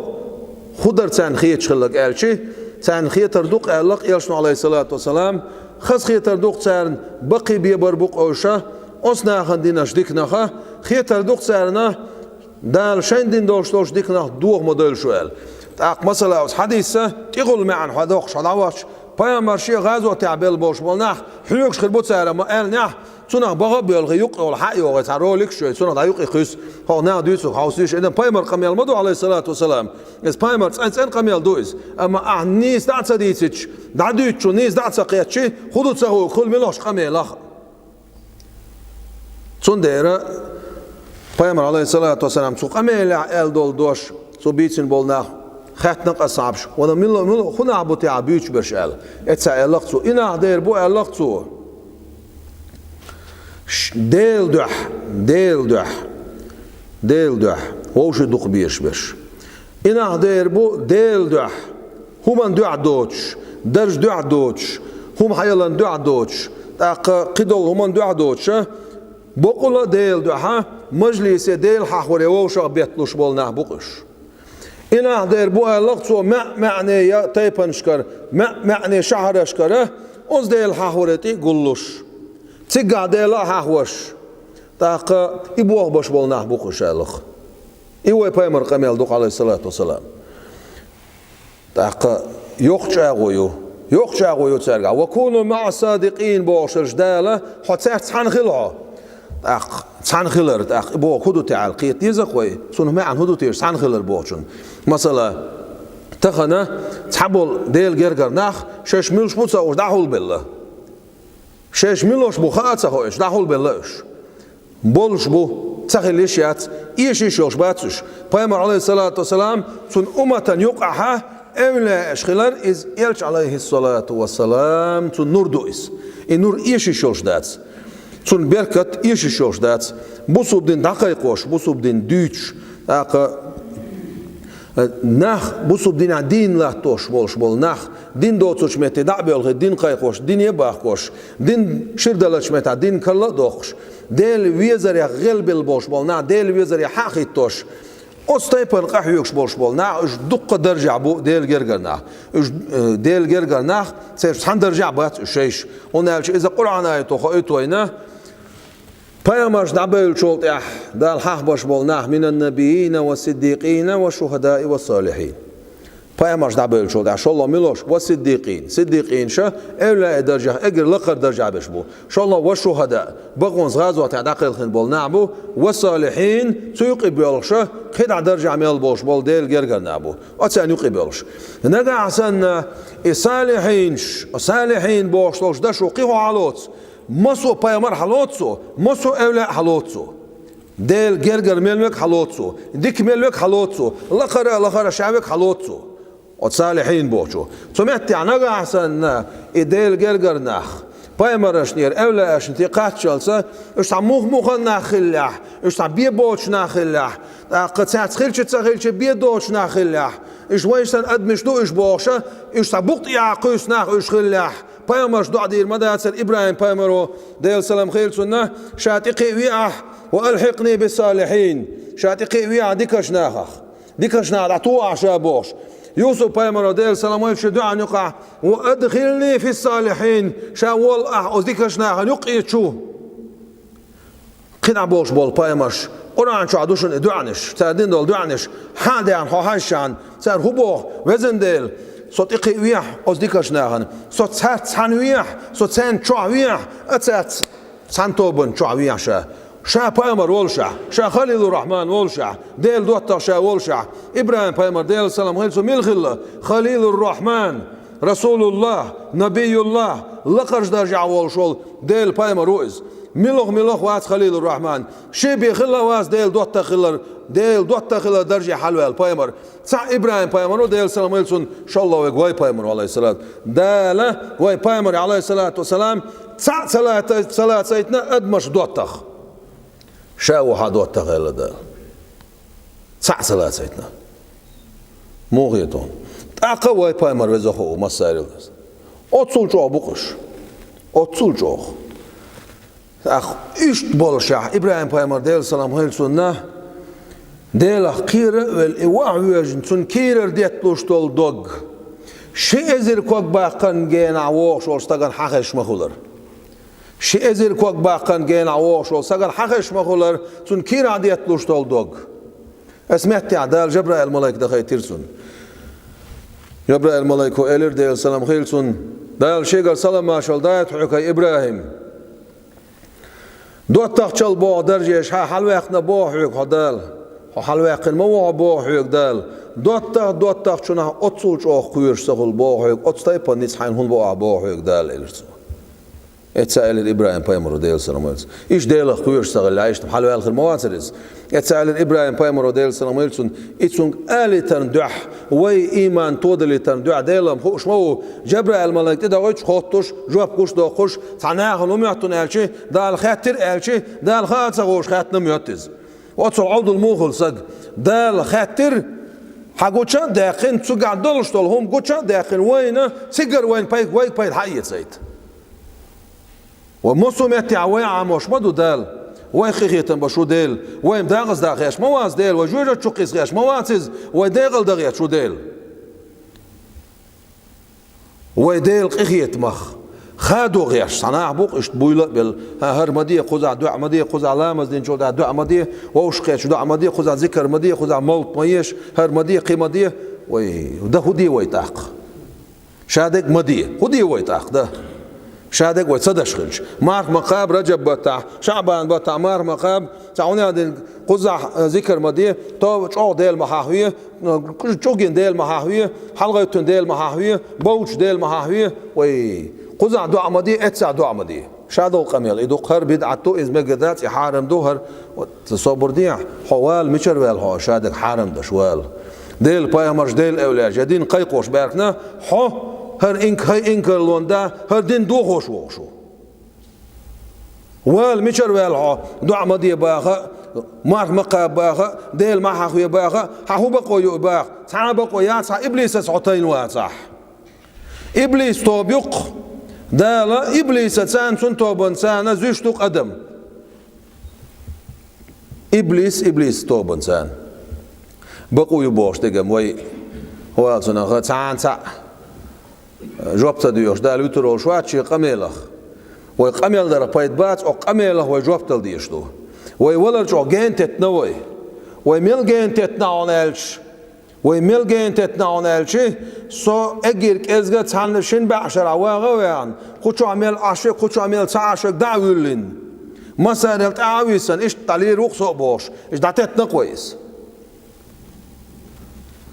хӀун дара царна хеташ хилларг аьлча, царна хетар ду-кх аьлла-кх элчано, Ӏалайхиссалату вассалам, хазахетар ду-кх царна, баккхий бен бар бу-кх уьш, оцу нахана диначу диканах, хетар ду-кх царна, Дала шайна дина долуш долчу диканах доха ма дойла шу аьлла. ТӀаккха, масала, оцу хьадисца тӀехула маьӀна хьо доккхуш хьо дӀавахча, пайхамарш а гӀазотехь белла болуш болу нах хьоьгуш хир бу цара ма аьллинехь, цунах бага а боьлхий, юккъе йолу хьа а йогӀий, цхьа роликаш а йой, цунах дӀа юккъе хуьссу, хьо нах дуьйцург хьовсийша, иза пайхамар къамел ма ду, Ӏалайхиссалату вассалам. Иза пайхамар цӀен-цӀен къамел ду иза. Амма ахь нийса дӀа а ца дийцича, дӀадуьйцучу нийса дӀа а ца кхетча, хӀун ду ца гӀуллакх хилла муьлххачу къамелах? Цундела пайхамар, Ӏалайхиссалату вассалам, цу къамелехь аьлла долу дош, цо бийцина болу нах, хаьттина-кх асхьабаш, вана мила, мила, хӀун нах бу техьа буьйцуш берш аьлла. Эццахь аьлла-кх цо, и нах дера бу аьлла-кх цо. Ш-, Делан дуьхьа, Делан дуьхьа, Делан дуьхьа, вовшийн дукха безаш берш. И нах дера бу Делан дуьхьа, хӀуманна дуьхьа доцуш, даржа дуьхьа доцуш, хӀума хьаялан дуьхьа доцуш, тӀаккха кхидолу хӀуманна дуьхьа доцуш, бакъволуш Делан дуьхьа, мажлисе Дела хьахоре вовшах бетталуш болу нах бу-кх уьш. И нах дера бу аьлла-кх цо маьӀ-маьӀне я тайпанашкара, маьӀ-маьӀне шахьарашкара, оцу Дела хьахоре тӀе а гуллуш, цигахь Дела а хьахош, тӀаккха и бохабеш болу нах бу-кх уьш аьлла-кх. И вай пайхамар къамел ду-кх, Ӏалайхиссалату вассалам. ТӀаккха йоккха чӀагӀо ю. Йоккха чӀагӀо ю цаьргахь. «Ва куну маӀа ссадикъин», бохуш волчу Дала, хьо цаьрца цхьаьна хила хьо. ТӀаккха цхьаьна хилар, тӀаккха и бохург хӀун ду техьа аьлла кхета деза-кх вай. Цунах маьӀна хӀун ду теша цхьаьна хилар бохучун? Масала, тахана цхьаболу Делан гергара нах шаьш муьлш бу ца хууш дӀахьулбелла. Шаьш муьлш бу хаа ца хоуьйтуш, дӀахьулбелла уьш. Болуш бу, ца хила йиш яц, эша йиш йолуш бац уьш. Пайхамар, Ӏалайхиссалату вассалам, цуьнан умматан юкъахь эвлаяаш хилар, иза элча, Ӏалайхиссалату вассалам, цуьнан нур ду иза. И нур эша йиш йолуш дац. Цуьнан беркат эша йиш йолуш дац. Бусалба дин дӀакхайкхош, бусалба дин дуьйцуш, тӀаккха нах, бусалба динехь дийна латтош болуш болу нах, дин доцучу метте дӀа а боьлхий, дин кхайкхош, дине а бахкош, дин шира даллачу меттехь дин карла а доккхуш, Делан везарех гӀелбелла болуш болу нах, Делан везаре хьа а хӀиттош, оцу тайпана къахьоьгуш болуш болу нах, уьш дуккха даржехь бу Делан гергара нах. Уьш, э, Делан гергара нах, цераш цхьана даржехь бац уьш шайша. ХӀунда аьлча иза Къуръан аято хоуьйту вайна, Пайхамарш дӀабевллачул тӀаьхьа Дала хьахабеш болу нах: «Минан набийина ва сиддикъина ва шухадаи ва салихьин». Пайхамарш дӀабевллачул тӀаьхьа шолгӀа муьлш бу? Ва сиддикъин. Сиддикъинаш эвлаяи даржехь эггара лакхара даржехь берш бу. ШолгӀа ва шухада, бакъонца гӀазотехь дӀакхелхина болу нах бу. Ва салихьин, цу юкъе боьлхуш, кхидӀа даржехь мел болуш болу Делан гергара нах бу. Оцарна юкъе боьлхуш. Нагахь санна и салихьинаш, салихьин бохуш долуш дашо кхин хӀун хьалоцу? Массо а пайхамар хьалоцу, массо а эвлаъ хьалоцу. Делан гергара мел верг хьалоцу, дика мел верг хьалоцу, лакхара а лахара ша верг хьалоцу. Оцу салихьин бохучо. Цу меттехь нагахь санна и Делан гергара нах, пайхамаршнера, эвлаъшна тӀе кхаччалца, уьш цхьа мух-муха нах хиллехь, уьш цхьа бен боцуш нах хиллехь, тӀаккха цаьрца хилча а ца хилча бен доцуш нах хиллехь, уьш вайшсан адамаш ду уьш бохуша, уьш цхьа букъ тӀехьа кхуьйсу нах уьш хиллехь, Пайхамарш доӀа дийр ма дацара ИбрахӀим-пайхамаро, Делан салам хила цунна, ша тӀекхиъ веахь, ва алхьикъни бис-салихьин, ша тӀекхиъ веахь дикачу нахах. Дикачу нахах дӀатохахь ша бохуш. Юсуп-пайхамаро, Делан салам хила цунна, дуьхьал юкъахь, ва адхилни фис-салихьин, ша воллахь оцу дикачу нахана юккъе чу. КхидӀа болуш болу пайхамарш, Къуръан чохь ду шуна и доӀанаш, цара дина долу доӀанаш, хьан а даьхна хьо хьаьжчахьана, цара хӀун боху, везан Дела, Со тӀекхиъ вехь оцу дикачу нахана, со цаьрца цхьаьна вехь, со царна чохь вехь, а цаьрца цхьана тобанна чохь вехь ша. Ша пайхамар волушехь, ша Халилур-Рахьман волушехь, Делан доттагӀа ша волушехь. ИбрахӀим-пайхамар, Делан салам хила цунна, мила хилла? Халилур-Рахьман, Расулуллах, Набиюллах, лакхарчу даржехь волуш волу Делан пайхамар ву иза. Милох-милох вац Халилур-Рахьман. Шен бен хилла вац Делан доттагӀа хилар, Делан доттагӀа хилар дарже хьалаваьлла пайхамар. Цхьаъ ИбрахӀим-пайхамар ву, Делан салам хила цунна, шолгӀа верг вай пайхамар ву, Ӏалайхиссалату. Дала вай пайхамар, Ӏалайхиссалату вассалам, цхьаъ ца лаца-, ца лацийтина адамаш доттагӀа. Ша ву хьан доттагӀа аьлла Дала. Цхьаъ ца лацийтина. Муха хета хьуна? ТӀаккха вай пайхамар веза хӀу массарел даза. Оццул чӀогӀа бу-кх уьш. Оццул чӀогӀа. ТӀаккха иштта болушехь, ИбрахӀим-пайхамар, Делан салам хила цунна, Делах кхера а велла, и ваха воьжна, цунна кийрара детталуш долу дог ши эзар ког баккхарна генахь вогӀуш волу стагана хьан хезаш ма хуьлура. Ши эзар ког баккхарна генахь вогӀуш волу стагана хьан хезаш ма хуьлура, цунна кийрахь детталуш долу дог. Аса меттехь Дала Жабраил-малайк дахийтира цунна. Жабраил-малайко элира, Делан салам хила цунна: «Дала шегара салам-маршалла дайта хьоьга, хӀай ИбрахӀим. ДоттагӀчалла боху даржеш хьан хьалаваьккхина боху хьоьга хьо Дала. Хьо хьалаваьккхина ма ву хьо боху хьоьга Дала. ДоттагӀа, доттагӀчунах оццул чӀогӀа кхоьруш ца хуьлу боху хьоьга, оцу тайпана ницкъ хьайна хӀунда бу ахь боху хьоьга Дала», — элира цо. Эццахь элира ИбрахӀим-пайхамаро, Делан салам хила цунна. Иштта Делах кхоьруш ца хилла, иштта хьалаваьлла хир ма вацара иза. Эццахь элира ИбрахӀим-пайхамаро, Делан салам хила цунна, и цуьнга алийтарна дуьхьа, вай ийман тодалийтарна дуьхьа Делан хууш ма ву, Жабраил-малайк тӀедогӀуьйтуш, хоттуш, жоп гуш доккхуш, цхьа нахана хӀума моьтту аьлчи, Дала хаьттира аьлчи, Дала хаа ца хууш хаьттина моьтту иза. Оццул Ӏовдал муха хуьлу саг? Дала хаьттира, хьан гуча а даьккхина, цуьнгахь долуш долу хӀума гуча а даьккхина, вайна, цигара вайна пай-, вайга пайда хьаэцайта. Ва массо а меттехь вай Ӏамош ма ду Дала. Вайх къинхетам беш ву Дела. Вай-м декъаза хезаш ма вац Дела, вай жоьжат чу кхиссина хезаш ма вац Иза, вай декъала дан гӀерташ ву Дела. Вай Делан къинхетамах хадо гӀерташ цхьа нах бу-кх иштта буйла а белла: «ХӀан, хӀара ма де, кхузахь доӀа ма де, кхузахь ламаз динчул тӀаьхьа доӀа ма де, вовшахкхетча доӀа ма де, кхузахь зикар ма де, кхузахь мовлид ма еш, хӀара ма де, кхин ма де». Вай, дан хӀун де вай тӀаккха? Ша дерг ма де. ХӀун де вай тӀаккха, дан? Ша дерг вай ца деш хилча. Марх ма кхаба Раджаб баттахь, ШаӀбан баттахь марх ма кхаба, цхьа хӀун аьлла дерг, кхузахь, э, зикар ма де, тоба чӀогӀа Дела ма хьахаве, э, чӀугӀа Дела ма хьахаве, хьалагӀовттина Дела ма хьахаве, бовча Дела ма хьахаве. Вай, кхузахь доӀа ма де, эццахь доӀа ма де. Ша долу къамел и ду-кх, хӀара бидӀат ду, иза мегар дац, и хьарам ду, хӀара. Вот, собар дехьа, хьо вала, мичара ваьлла хьо, ша дерг хьарам деш вала? Делан пайхамарш, Делан эвлаяаш, я дин кхайкхош баьхкина, хьо хӀара инк-, хӀай инкарлонан да, хӀара дин дохош вогӀуш ву. Вала, мичара ваьлла хьо, доӀа ма де баха, марх ма кхаба баха, Дела ма хьахаве баха, хьан хӀун бакъо ю баха, цхьа а бакъо яц, хьан иблисаца хьо тайна вацахь. Иблис тоба ю-кх. Дала иблисаца, цунна тобанца зуьйш ду-кх адам. Иблис, иблис тобанца. Бакъо ю бохуш дегам вай, валлахӀи, цунах цхьана цхьаъ жоп ца доьхуш Дала вуьтур волуш вац Шен къамелах. Вай къамел дарах пайда бац, оцу къамелах вай жоп дала дезаш ду. Вай валар чӀогӀа гена теттина вай. Вай мел гена теттина хьуна аьлча, Вай мел гена теттина хьуна аьлчи, со эггара кӀезга цхьанна шина бӀе шарахь вагӀа а ваьхна, кху чохь мел Ӏаш верг, кху чохь мел ца Ӏаш верг дӀа а вуьллина. Массарел тӀаьхьа а виссина, иштта дӀалийр ву-кх со а бохуш, иштта дӀатеттина-кх вай иза.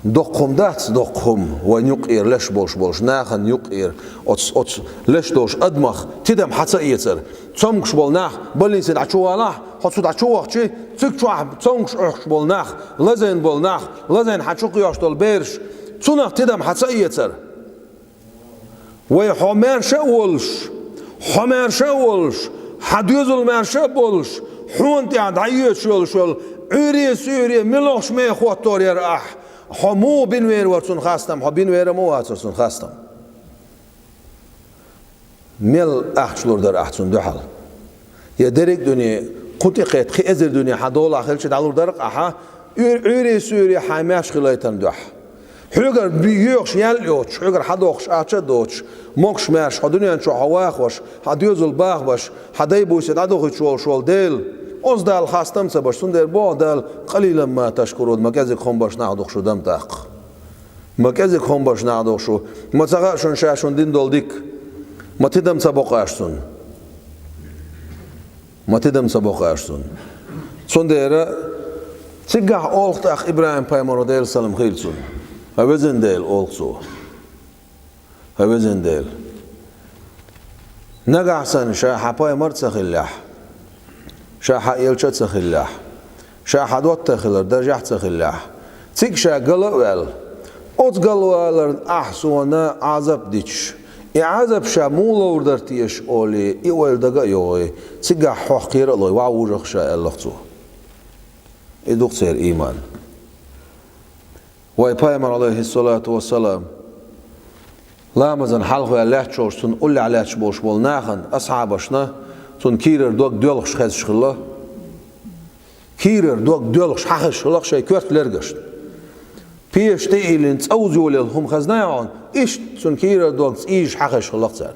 Доккха хӀума дац, доккха хӀума, вайн юкъера леш болуш болуш, нахана юкъера оцу, оцу леш долуш адамах тидам хьан ца эцар. Цомгуш болу нах, больнице дӀа чу валахь, хьо цу дӀа чу вахчи, цуьг чохь цомгуш Ӏохкуш болу нах, лазийна болу нах, лазийна хьан чу кхоьхьуш долу бераш, цунах тидам хьан ца эцар. Вай хьо маьрша а волуш, хьо маьрша а волуш, хьан доьзал маьрша а болуш, хьуна тӀехь дӀайоьдуш йолуш йолу Ӏуьйре-суьйре милохуш мехоттор яра ахь, хьо муха бина вер вара цунна хастам, хьо бина вер а ма вацара цунна хастам. Мел ахча лур дара ахь цунна дуьхьал? Я дерриг а дуьне, кху тӀе кхетта, кхин эзар дуьне хьан долахь хилча, дӀалур дара-кх ахьа, Ӏуьйр-, Ӏуьйре-суьйре хьайн маьрша хилийтарна дуьхьа. Хьоьгара би-, йоьхуш ял а йоцуш, хьоьгара хьан дохуш ахча а доцуш, могуш-маьрша хьо дуьнен чохь хьо вахош, хьан доьзал бахбаш, хьан дай-буьйса дӀадохуьйтуш волуш волу Дела, оцу Далла хастам а ца беш, цундела боху Дала: «Къалилам ма ташкурун», ма кӀезиг хӀума беш нах ду-кх шу дам тӀаккха. Ма кӀезига хӀума беш нах доху шу, ма ца хаьа шуна ша шуна дина долу дика, ма тидам ца боккху аш цунна. Ма тидам ца боккху аш цунна. Цундела цигахь олу тӀаккха ИбрахӀим-пайхамаро, Делан салам хуьлда цунна: «ХӀай везан Дела», олу цо. «ХӀай везан Дела, нагахь санна ша хьан пайхамар а ца хиллехь, ша хьан элча а ца хиллехь, ша хьан доттагӀа хилар даржехь а ца хиллехь, цига ша гала а ваьлла, оцу галваларна ахь суна Ӏазап дитча, и Ӏазап ша муха ловр дара теша олий, и ойла дага а йогӀий, цигахь хьох кхера а лой, ваха вужахь ша», аьлла-кх цо. И ду-кх церан ийман. Вай пайхамар, Ӏалайхиссалату вассалам, ламазан хьалхаваьлла лаьтташ волуш, цунна уллехь лаьтташ болуш болу нахана, асхьабашна, цунна кийрара дог доьлхуш хезаш хилла. Кийрара дог доьлхуш хьан хезаш хилла-кх шайн коьрта лергашна. Пеша тӀе а йиллина, цӀа уза йолаелла хӀума хезна а хьуна, иштта цунна кийрара дог цӀийзаш хьан хезаш хилла-кх царна.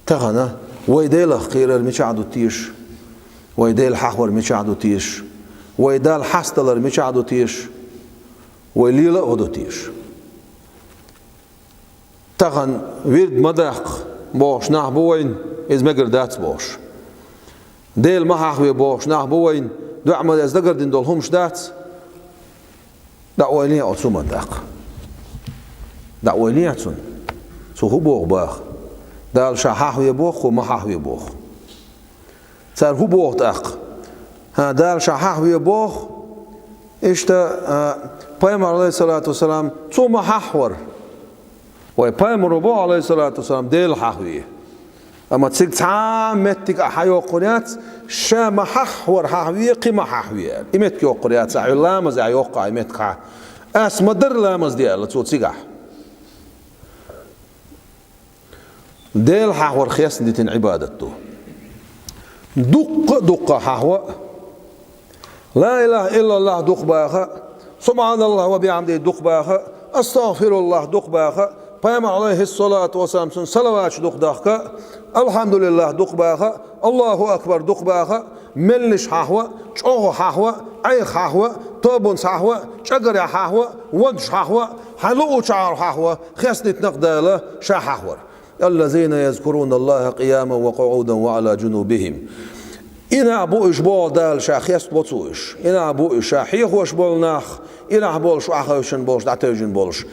Тахана вай Делах кхерар мичахь ду теша? Вай Дела хьахор мичахь ду теша? Вай Далла хьасталар мичахь ду теша? Вай лела а хӀун ду теша? Тахана вирд ма даккха бохуш нах бу вайна, иза мегар дац бохуш. Дела ма хьахаве бохуш нах бу вайна, дуӀа ма де, иза дагардина долу хӀумаш дац. ДӀаойлехьа оцу хӀуманна тӀаккха. ДӀаойлехьа цунна. Цо хӀун боху баха? Дала ша хьахаве боху, кху ма хьахаве боху. Цара хӀун боху тӀаккха? ХӀан, Дала ша хьахаве боху, иштта, а, пайхамар, Ӏалайхиссалату вассалам, цо ма хьахвара. Вай пайхамаро боху, Ӏалайхиссалату вассалам, Дела хьахаве. Амма цига цхьа а меттиг ахь хьайоккхур яц, ша ма хьахвара хьахаве, кхин ма хьахаве аьлла. И меттиг йоккхур яц ахь, хьуьлла ламазехь йоккху ахь и меттиг хьан. Ас ма дарра ламаз де аьлла цо цигахь. Дела хьахор хестан дитина Ӏибадат ду. Дуккха а дуккха хьахва а, ла илаха иллаллах дукха баха а, субханаллах ва бихьамди дукха баха а, астагфируллах дукха баха а, пайхамар, Ӏалайхиссалату вассалам, цунна салаваташ дукха дахка а, алхьамдулиллах дукха баха а, Аллаху акбар дукха баха а, меллаша хьахва а, чӀогӀа хьахва а, Ӏеха хьахва а, тобанца хьахва а, чӀагарехь хьахва а, вадуш хьахва а, хьан луучахьара хьахва, хестан дитина-кх Дала ша хьахвар. الذين يذكرون الله قياما وقعودا وعلى جنوبهم. И нах бу уьш, боху Дала, ша хеста бо цо уьш. И нах бу уьш, ша хьехош болу нах, и нах болуш, охьахевшина болуш, дӀатевжина болуш.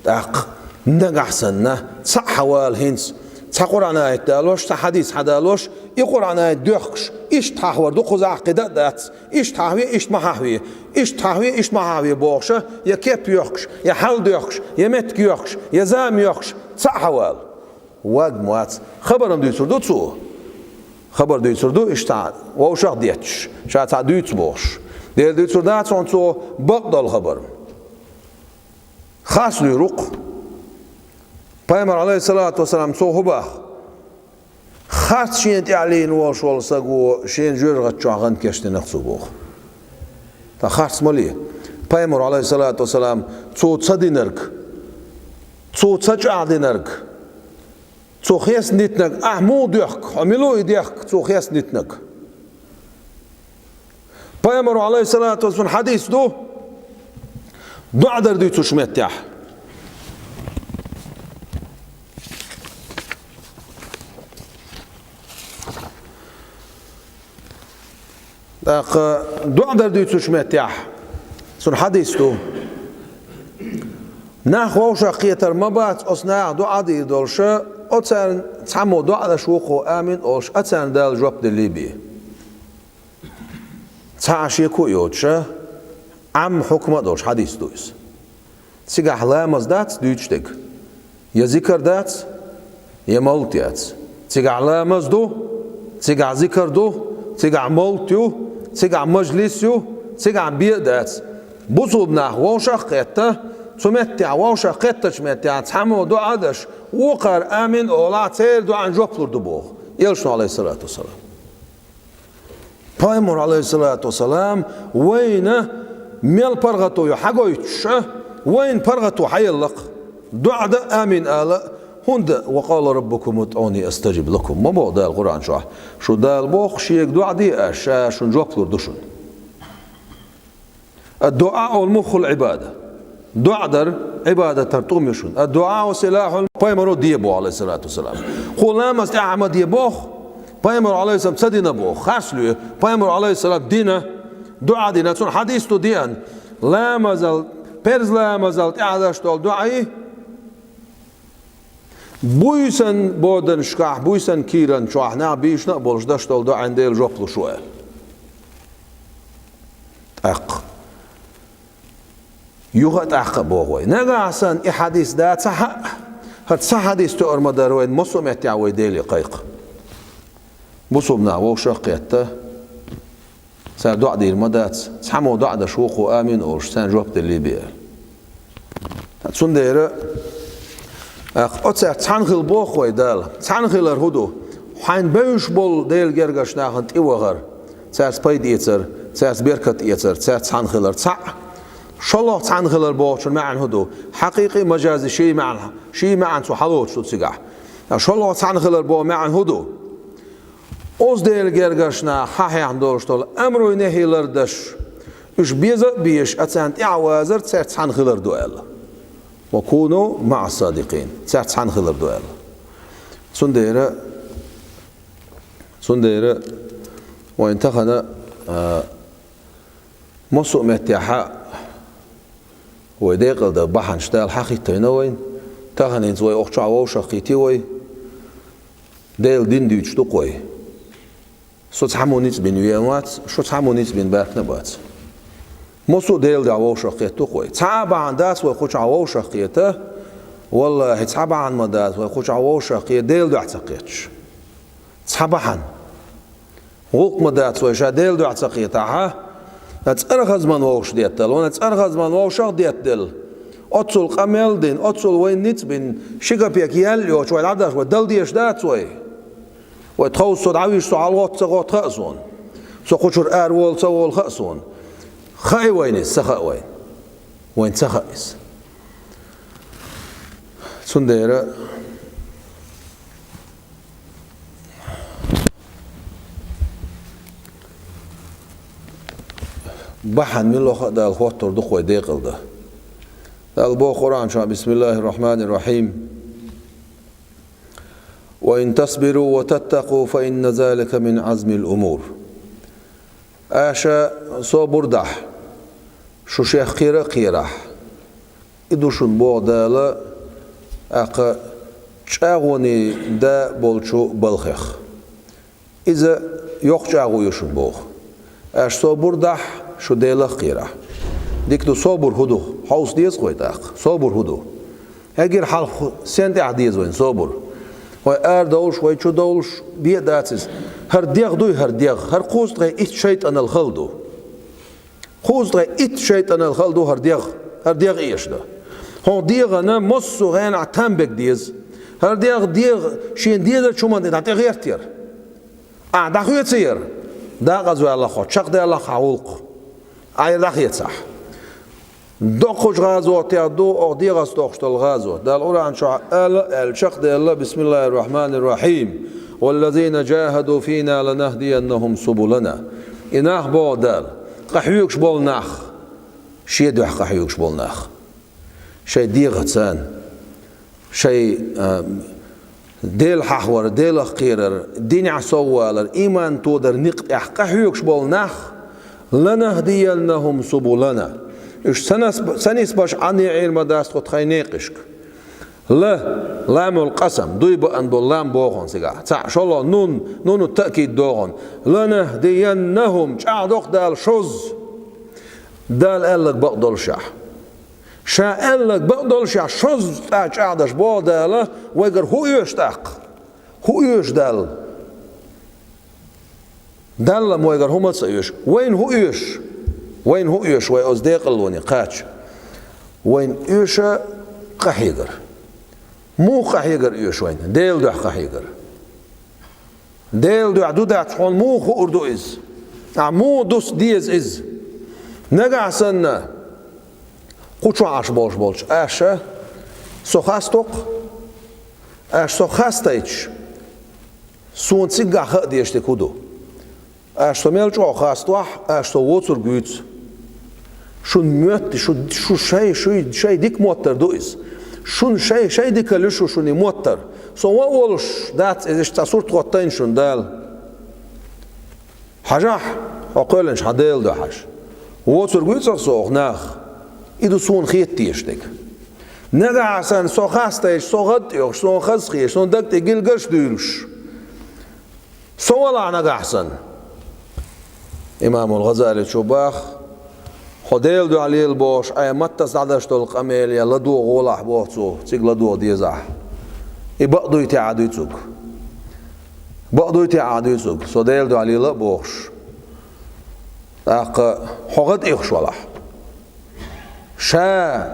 ТӀаккха нагахь санна, цхьаъ хьан вала хӀинца, цхьа Къуръан аят далош, цхьа хьадис хьан далош, и Къуръан аят доьхкуш, иштта хьахвар ду кхузахь, кхидӀа а дац, иштта хьахве, иштта ма хьахве, иштта хьахве, иштта ма хьахве бохуша, я кеп йоьхкуш, я хьал доьхкуш, я меттиг йоьхкуш, я зама йоьхкуш, цхьаъ хьан вала. Ваг ма вац. Хабар-м дуьйцур ду цо. Хабар дуьйцур ду, иштта вовшах а детташ, ша цхьа дуьйцу бохуш. Дера дуьйцур дац хьуна цо бакъдолу хабар. Харц луьйр ву-кх. Пайхамар, Ӏалайхиссалату вассалам, цо хӀун баха? Харц шена тӀехь лийна волуш волу саго шена жоьжахати чохь гӀан кечдина-кх цо боху. Ткъа харц ма ле. Пайхамар, Ӏалайхиссалату вассалам, цо ца динарг, цо ца чӀагӀдинарг, цо хестан дитинарг ахь муха доьхку, хьо мила ву и дехка, цо хестан дитинарг? Пайхамаро, Ӏалайхиссалату вассалам, хьадис ду, доӀа дар дуьйцуш меттехь. ТӀаккха доӀа дар дуьйцуш меттехь, цуьнан хьадис ду. Нах вовшах кхетар ма бац, оцу наха доӀа дийр долуша, оцарна цхьаммо доӀа даш ву-кх хьо, амин олуш, оцарна Дала жоп деллий бен. Цхьа а шеко а йоцуша, Ӏам хьукма а долуш хьадис ду иза. Цигахь ламаз дац дуьйцуш дерг, я зикар дац, я мовлат яц. Цигахь ламаз ду, цигахь зикар ду, цигахь мовлат ю, цигахь мажлис ю, цигахь бен а дац. Бусулба нах вовшах а кхетта, цу меттехь вовшах кхеттачу меттехь цхьаммо доӀа а даш, вукхара амин олахь, церан доӀан жоп лур ду боху Элчано, Ӏалайхиссалату вассалам. Пайхамар, Ӏалайхиссалату вассалам, вайна мел паргӀато ю хьагойтуша, вайна паргӀато хьаелла-кх. ДоӀа дан а, амин ала а, хӀунда «Ва къала раббукум удъуни астаджиб лакум» ма боху Дала Къуръан чохь. Шу Дала боху, шега доӀа де аша, ша шуна жоп лур ду шуна. الدعاء مخ العبادة. ДоӀа дар Ӏибадатера тӀум ю шуна. الدعاء سلاح الم-, пайхамаро де боху, Ӏалайхиссалату вассалам. Кху ламаз тӀехь а ма де боху, пайхамаро, Ӏалайхиссалам, ца дина боху. Харц лоь, пайхамаро, Ӏалайхиссалам, дина, доӀа дина. Цунна хьадис ду деана, ламазал, перз ламазал тӀехь деш долу доӀа, буьйсан боданашкахь, буьйсан кийран чохь нах буьйсана а болуш деш долу доӀина Дела жоп луш ву аьлла. ТӀаккха. Юха а тӀаккха а боху вай. Нагахь санна и хьадис дан ца хаьа, хӀара цхьа хьадис тоьар ма дара вайна массо а меттехь вай Деле кхайкха. Бусулба нах вовшах а кхетта, цара доӀа дийр ма дац, цхьаммо доӀа деш ву кху амин олуш, царна жоп деллий бен. Цундела, ах, оцаьрца цхьаьна хила боху вай Дала. Цхьаьна хилар хӀун ду? Хьайна бевзаш болу Делан гергарчу нахана тӀе вахар, цаьрца пайда эцар, цаьрца беркат эцар, цаьрца цхьаьна хилар цхьаъ. ШолгӀа цхьаьна хилар бохучун маьӀна хӀун ду? Хьакъикъи, мажази ший маьӀна, ший маьӀна цо хьалоцуш ду цигахь. ШолгӀа цхьаьна хилар боху маьӀна хӀун ду? Оцу Делан гергарчу наха хьахьехна долуш долу амруй нахьий лардеш, уьш беза а безаш, а царна тӀаьхьавазар цаьрца цхьаьна хилар ду аьлла. وكونوا مع الصادقين. Цаьрца цхьаьна хилар ду аьлла. Цундела, цундела вайн тахана, а, массо а меттехь вай декъала дан бахьанаш Дала хьахӀиттийна вайна. Тахана хӀинца вай окху чохь вовшах кхийтий вай. Делан дин дуьйцуш ду-кх вай. Со цхьаммо ницкъ бина веана вац, шу цхьаммо ницкъ бина баьхкина а бац. Массо а Делан дуьхьа вовшах кхетта ду-кх вай. Цхьа а бахьана дац вай кху чохь вовшах кхета, валлахӀи, цхьа бахьана ма дац вай кху чохь вовшах кхета Делан дуьхьа ца кхеташ. Цхьа бахьана. ГӀуллакх ма дац вай ша Делан дуьхьа ца кхетахь, цӀарах хазман вовшах деттал, вайна цӀарах хазман вовшах а деттаделла. Оццул къамел а дина, оццул вайна ницкъ а бина, ши капек яьлла а йоцуш, вай дӀадахча, вай дала дезаш дац вай. Вай тховса со дӀавижча, со хьалагӀотта ца гӀотта хаьа суна. Со кху чуьра араволу ца волу хаьа суна. Хаьий вайна иза, ца хаьа вайна. Вайна ца хаьа иза. Цундела бахьана мила ваха а Дала хоттур ду-кх вай декъала дан. Дала боху Къуръан чохь: بسم الله الرحمن الرحيم. وإن تصبروا وتتقوا فإن ذلك من عزم الأمور. Аша собар дахь, шу шех кхера а кхерахь, и ду шуна боху Дала, тӀаккха чӀагӀонийн да болчу балхех. Иза йоккха чӀагӀо ю шуна боху. Аша собар дахь, шу Делах а кхерахь. Дика ду, собар хӀун ду? Хьовса деза-кх вай тӀаккха. Собар хӀун ду? Эггара хьалха сен тӀехь деза вайна собар? Вай арадовлуш, вай чудовлуш бен а дац иза. ХӀара дегӀ дуй, хӀара дегӀ. ХӀара кхузткъе итт шайтӀанал хала ду. Кхузткъе итт шайтӀанал хала ду хӀара дегӀ. ХӀара дегӀ эшна. ХӀокху дегӀана массо а хенахь там берг деза. ХӀара дегӀ, дегӀ шена дезачу хӀуманна тӀе дӀатӀегӀертара. Ахьа дӀахоьцура. Декъазваьлла хьо, чекхдаьлла хьан гӀуллакх. Ахьа дӀахецахь. Доккхачу гӀазотех ду оха дегӀаца дохуш долу гӀазот. Дала Къуръан чохь аьлла, аьлла чекхдаьлла: بسم الله الرحمن الرحيم. والذين جاهدوا فينا لنهدينهم سبلنا. И нах, боху Дала, къахьоьгуш болу нах, шен дуьхьа къахьоьгуш болу нах. Шайн дегӀаца, шайн, а, Дела хьахавар, Делах кхерар, динехь соввалар, ийман тодар никъ тӀехь къахьоьгуш болу нах, لنهدينهم سبلنا. Уьш ца нас-, ца нисбеш Ӏан яийр ма дац тхо тхайн некъашка. Ла, ламул къасам, дуй баан болу лам боху цигахь. Цхьаъ шолгӀа нун, нуну таъкид доху. لنهدينهم, чӀагӀдо-кх Дала шозза. Дала аьлларг бакъдоллушехь. Ша аьлларг бакъдоллушехь шозза тӀе чӀагӀдеш боху Дала, вайгара хӀун оьшу тӀаккха? ХӀун оьшу Далла? Далла-м вайгара хӀума а ца оьшу. Вайна хӀун оьшу? Вайна хӀун оьшу вай оцу декъалоне кхача? Вайна оьшу къахьегар. Муха къахьегар оьшу вайна? Делан дуьхьа къахьегар. Делан дуьхьа ду дац хьуна муха хуур ду иза? Ахьа муха дуста деза иза? Нагахь санна, кху чохь Ӏаш болуш болчу аша со хасто-кх, аша со хастайташ, суна цигахь хаа дезаш дерг хӀун ду? Аша со мел чӀогӀа хастахь, аша со воцург вуьйцу. Шун моьтту, шу, шу шай, шу, шай дика моттар ду иза. Шун шай, шай дика лу шу шуни моттар. Со ва олуш дац иза, иштта цхьа сурт хӀоттайна шун Дала. Хьажахь, хьо кхоьллинчу хьан Делан дуьхьа хьажа. Воцург вуьйцу-кх со оха нах. И ду суна хетта дезаш дерг. Нагахь санна со хастайча, со гӀад тӀехьуш, суна хаза хеташ, суна даг тӀе гилгаш дуьйлуш. Со валахь нагахь санна. Имамул ГӀазаличо баха, хьо Делан дуьхьа лела бохуш, айхьа маттаца дӀадеш долу къамел я ладогӀа волахь боху цо, цига ладогӀа дезахь. И бакъ дуй те Ӏа дуьйцург? Бакъ дуй те Ӏа дуьйцург, со Делан дуьхьа лела а бохуш? ТӀаккха хьо гӀад ихуш валахь. Ша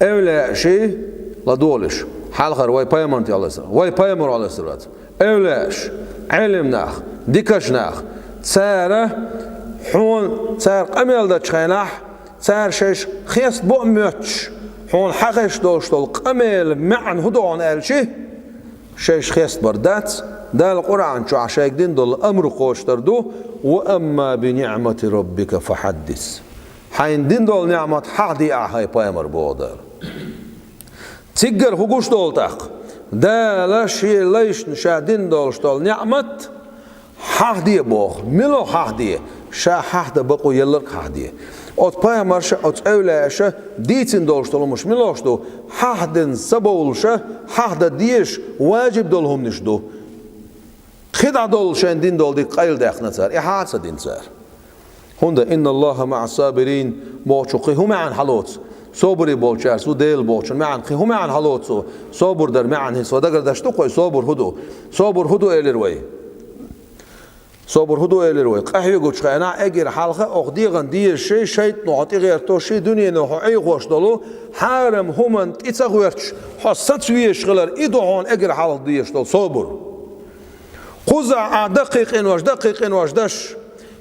эвлаъ ши ладогӀалаш. Хьалхара вай пайхамар тӀехь лазар. Вай пайхамар Ӏалайхиссалату. Эвлаъш, Ӏелим нах, дикаш нах. Цара хьуна, цара къамел дачу хенахь, цара шайш хест бо а моьттуш, хьуна хьахезаш долуш долу къамела маьӀна хӀун ду хьуна аьлчи, шайш хестабар дац, Дала Къуръан чохь шайга дина долу амру кхочуш дар ду: «Ва амма би ниӀмати раббика фахьаддис». Хьайна дина долу ниӀмат хьахде ахь, хӀай пайхамар, боху Дала. Циггара хӀун гуш долу тӀаккха? Дала шен лайшна ша дина долуш долу ниӀмат хьахде боху. Мила хьахде? Ша хьахдан бакъо елларг хьахде. Оцу пайхамарша, оцу эвлаъша дийцина долуш долу хӀумаш милош ду? Хьахдина ца бовлуша, хьахдан дезаш, важиб долу хӀуманаш ду. Кхин дӀа долу шайна дина долу дика къайладаьккхина цара, и хьа а ца дина цара. ХӀунда «Инна Аллаха маӀа сабирин» бохучу кхин хӀун маьӀна хьалоцу? Собаре болчаьрца ву Дела бохучун маьӀна кхин хӀун маьӀна хьалоцу? Собар дар маьӀна хӀинца вай дагардаш ду-кх вай, собар хӀун ду? Собар хӀун ду элира вай? Собар хӀун ду элира вай? Къахьоьгучу хенахь эггара хьалха оха дегӀан дезаш ши, шайтано хьо тӀегӀертош ши, дуьнено хьо Ӏехош долу, хьарам хӀуманна тӀе ца гӀоьртуш, хьо саца везаш хилар, и ду хьуна эггара хьалха дезаш долу собар. Кхузахь ахь даккхий къинош, даккхий къинош даш,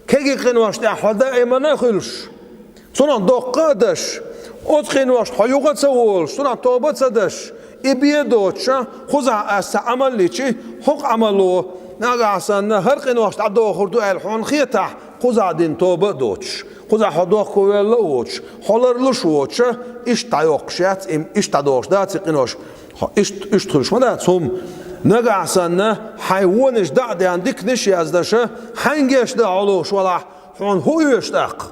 кегий къиношна тӀехь хьо даимана а хуьлуш, цунах доккха а даш, оцу къиношна хьо юха а ца волуш, цунах тоба а ца даш, и бен а доцуша, кхузахь аса цхьа Ӏамал йичи, хӀокху Ӏамало нагахь санна хӀара къинош дӀадохур ду аьлла хьуна хетахь, кхузахь дина тоба а доцуш, кхузахь хьо дохковаьлла а воцуш, хьо ларлуш а воцуша, иштта дӀайоккхуш яц, и иштта дӀадохуш дац и къинош. Хьо иштта, иштта хуьлуш ма дац хӀума. Нагахь санна, хьайн вонаш дӀа а деана, диканаш а яздаша, хьайн гечдан хьо лууш валахь, хьуна хӀун оьшу тӀаккха?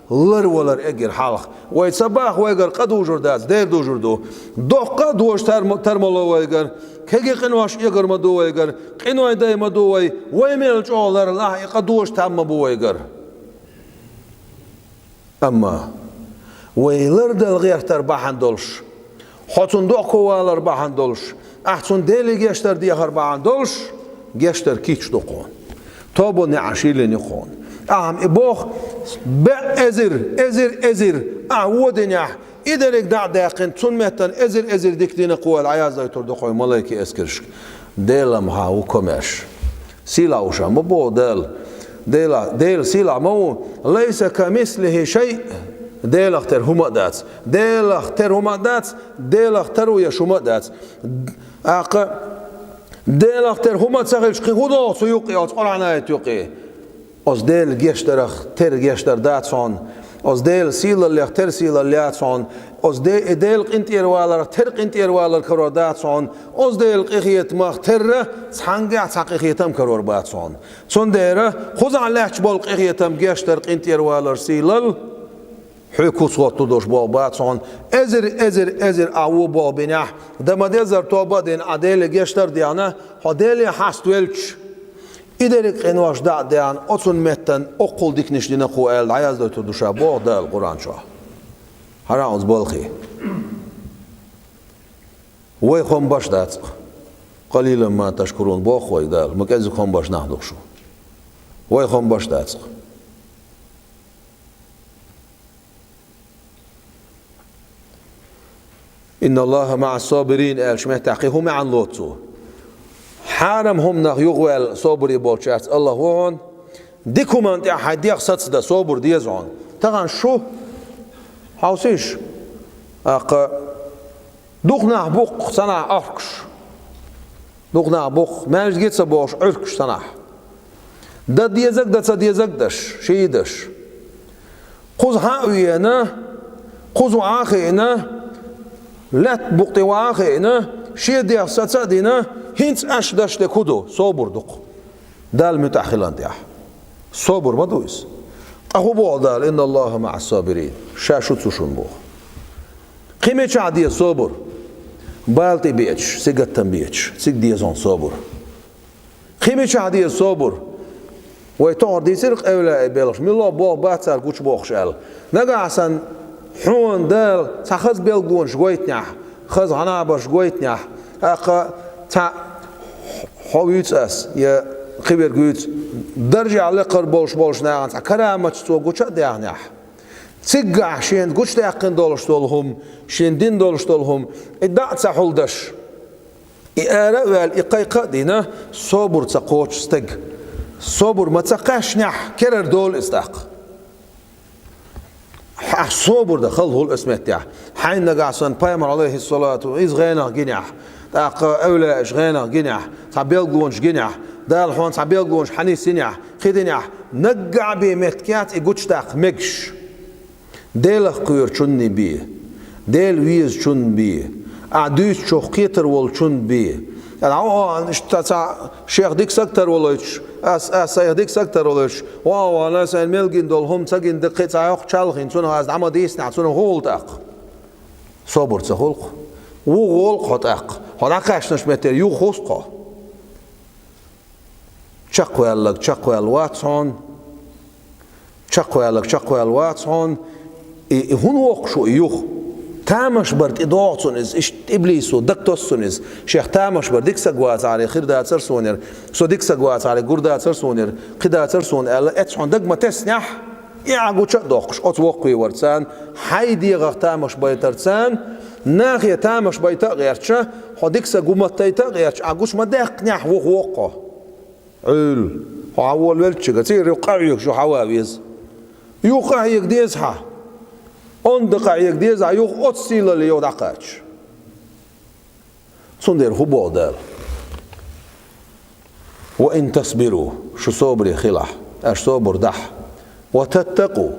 Ларвалар эггара хьалха. Вай ца баха, вайгара къа дужур дац, Дела дужур ду. Доккха а дожа тар-, тармало вайгара, кегий къинош эгар ма ду вайгара, къиной дай ма ду вай, вай мел чӀогӀа ларлахь а, и къа дожа там ма бу вайгара. Амма вай лардала гӀертар бахьана долуш, хьо цунна дохковалар бахьана долуш, ахь цунна Деле гечдар дехар бахьана долуш, гечдар кийча ду хьуна. Тоба неӀарш йиллина ю хьуна. Ахьа-м и боху, беа эзар, эзар, эзар, ахь вон динехь, и дерриг дӀа а даьккхина, цунна меттана эзар, эзар дика дина кхо аьлла, Ӏаяздайтур ду хьуна малайкийн эскаршка. Дела-м хьан ву комаьрша. Сийлахь ву ша ма боху Дала. Дела, Дела сийлахь ма ву. «Лайса камислихи шай». Делах тера хӀума а дац. Делах тера хӀума а дац. Делах таро еш хӀума а дац. ТӀаккха Делах тера хӀума а ца хилча, кхин хӀун догӀу цу юккъе, оцу Къуръан аят юккъе? Оцу Дела гечдарах тера гечдар дац хьуна. Оцу Дела сийлаллех тера сийлалла яц хьуна. Оцу Де-, Дела къинтӀера валарах тера къинтӀера валар карор дац хьуна. Оцу Делан къинхетамах терра цхьаьнгахь цхьа къинхетам карор бац хьуна. Цундела кхузахь лаьтташ болу къинхетам, гечдар, къинтӀера валар, сийлалла хьоьга куц хӀоттур долуш болу бац хьуна. Эзар, эзар, эзар ахь вон болу бинехь, дан ма-деззара тоба а дина, ахь Деле гечдар а дехна, хьо Деле хьаставелча, и дерриг къинош дӀа а деана, оцунна меттана оккхул диканаш дина кхо аьлла, дӀаяздайтур ду ша боху Дала Къуръан чохь. Хьара оцу балхе. Вай хӀума баш дац-кх. «Къалилам ма ташкурун», боху вай Дала, ма кӀезиг хӀума баш нах ду-кх шу. Вай хӀума баш дац-кх. «Инна Аллаха маӀа сабирин», аьллачу меттехь кхин хӀун маьӀна лоцу цо? Хьарам хӀуманах юхаваьлла собаре болчаьрца Аллах ву хьуна. Дика хӀуманна тӀехь хьайн дегӀ сацадан собар деза хьуна. Тахана шу хьовсийша, аккха, дукха нах бу-кх цхьанхьа Ӏохкуш. Дукха нах бу-кх, маьждиге а ца богӀуш, Ӏуьркуш цхьанхьа. Дан дезаг а, дан ца дезаг а даш, ший даш. Кхуза хьа а вена, кхуза ваха а хиъна, лаьтта букъа тӀе ваха а хиъна, шен дегӀ саца а дина, хӀинца аш даш дерг хӀун ду? Собар ду-кх. Далла муьтӀахь хилан тӀехь. Собар ма ду иза. Ткъа хӀун боху Дала: «Инна Аллаха маӀас-сабирин». Ша шу цу шун боху. Кхин мичахь де собар? Бала тӀе беача, сингаттам беача, цига деза хьуна собар. Кхин мичахь де собар? Вай тохара дийцира къевлаи белхаш, мила боху бац цара гучубохуш аьлла. Нагахь санна хьуна Дала цхьа хаза белгалонаш гойтинехь, хаза хьанабарш гойтинехь, тӀаккха цхьа хьо вуьйцу ас, я кхин верг вуьйцу, даржехь лекхар болуш болчу нахана цхьа караматаш цо гуча а даьхнехь, циггахь шена гучудаьккхина долуш долу хӀума, шена дина долуш долу хӀума, и дӀа а ца хьулдаш, и ара а ваьлла, и кхайкха а дина, собар ца кхочу стаг. Собар ма ца кхаьчнехь, керара долу иза тӀаккха. Ахь собар дан хала хуьлу оцу меттехь. Хьайна нагахь санна пайхамар, алейхиссалату, иза гӀенах гинехь, тӀаккха эвлаяаш гӀенах гинехь, цхьа белгалонаш гинехь, Дала хьуна цхьа белгалонаш хьанисйинехь, кхидинехь, наггахь бен меттиг яц и гучудаккха мегаш. Делах кхоьручунна бен, Дела везачунна бен, ахь дуьйцучух кхетар волчунна бен. ТӀаккха, о, иштта цхьа шех дика саг тарвалойтуш, ас, ас сайх дика саг тарвалойтуш, о, вана сайн мел гина долу хӀума ца гина даккхий цхьа йоккха чалхина, цунах ас дӀа ма дийцинехь, цунах хӀун хуьлу тӀаккха? Собар ца хуьлу-кх. Вуха волу-кх хьо тӀаккха? Хьо дӀакхаьчначу меттера юха хуьлу-кх хьо? Чекхваьлларг чекхваьлла вац хьуна. Чекхваьлларг чекхваьлла вац хьуна. И, и хӀунда воккхуш ву и юха? Тамаш бар тӀедогӀу цунна иза, иштта иблисо дагатоссу цунна иза. Шех тамаш бар, дика саг вацахьара хир дацара суна яра, со дика саг вацахьара гур дацара суна яра, кхин дацара суна аьлла, эццахь хьуна дага ма теснехь, и Ӏа гуча а доккхуш, оцу воккхаве вар царна, хьайн дегӀах тамаш байтар царна, нахе тамаш байта а гӀерташ, хьо дика саг ву моттайта а гӀерташ, Ӏа гуча ма даьккхинехь, вуха воккху хьо. Ӏуьйла, хьо хьан волавелччигара, цигара юха къахьоьгуш ю хьан ван веза. Юха къахьега деза хьан. Онда къахьега деза хьан, юха оццу сийлалле юха дӀакхача. Цундела хӀун боху Дала? «Ва ин тасбиру», шу собаре хилахь, аша собар дахь, «ва таттакъу»,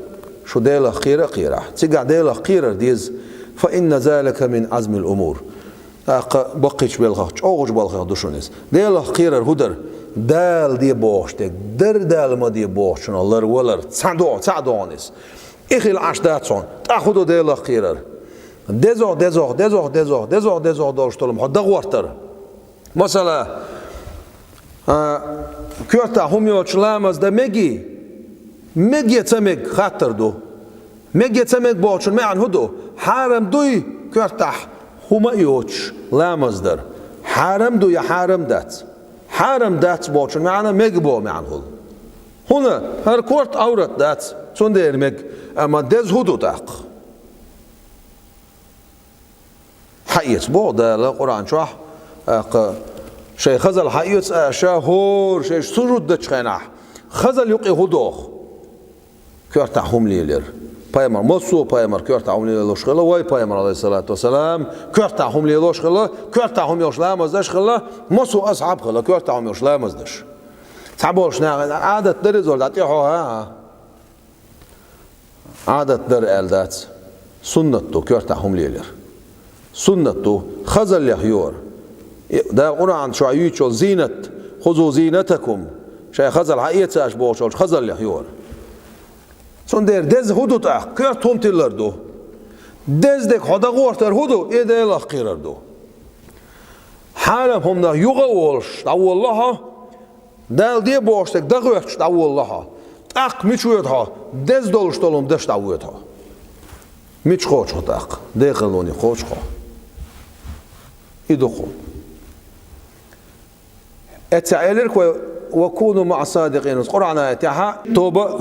шу Делах кхера а кхерахь, цигахь Делах кхерар деза, «фа инна залика мин Ӏазмил умур». ТӀаккха баккхийчу белхах, чӀогӀачу балхех ду шуна иза. Делах кхерар хӀун дара? Дала де бохуш дерг, дара Дала ма де бохучунах ларвалар, цхьа догӀу, цхьаъ догӀу иза. И хила Ӏаш дац хьуна. ТӀаккха хӀун ду Делах кхерар? Дезох, дезох, дезох, дезох, дезох, дезох долуш долу хӀума хьо дагӀортар. Масала, а, коьртахь хӀума йоцуш ламаз дан мегий? Мег я ца мег, хаттар ду. Мег я ца мег бохучун маьӀна хӀун ду? Хьарам дуй коьртахь хӀума а йоцуш ламаз дар? Хьарам ду я хьарам дац? Хьарам дац бохучун маьӀна мег боху маьӀна хуьлу. ХӀунда хӀара корта Ӏаврат дац, цундела мег, амма деза хӀун ду тӀаккха? Хьаэца боху Дала Къуръан чохь, тӀаккха шайн хазалла хьаэца аша, хӀора шайша сужуд дечу хенахь, хазалла юкъе хӀун доху? Коьртахь хӀума лелар. Пайхамар, массо а пайхамар коьртахь хӀума лелош хилла, вай пайхамар, алейхиссалату вассалам, коьртахь хӀума лелош хилла, коьртахь хӀума йолуш ламаз деш хилла, массо а асхьаб хилла, коьртахь хӀума йолуш ламаз деш. Цхьаболуш наха Ӏадат дара иза, дӀа тӀе хьо, а? Ӏадат дара аьлла дац. Суннат ду коьртахь хӀума лелар. Суннат ду, хазаллех йора. И Дала Къуръан чохь юьйцуш йолу зийнат, «хузу зийнатакум», шайн хазалла хьаэца аша бохуш йолчу хазаллех йора. Цундела деза хӀун ду тӀаккха? Коьрта хӀума тиллар ду. Деза дерг хьо дагӀортар хӀун ду? И Делах кхерар ду. Хьарам хӀуманах юха а волуш, дӀаволало хьо, Дала де бохуш дерг дагӀоьттуш дӀаволало хьо. ТӀаккха мича воьду хьо? Деза долуш долу хӀума деш дӀавоьду хьо. Мича кхочу хьо тӀаккха? Декъалоне кхочу хьо. И ду кху. Эццахь элира-кх вай: «Ва куну маӀа садикъин». Къуръан аятехьа тоба а.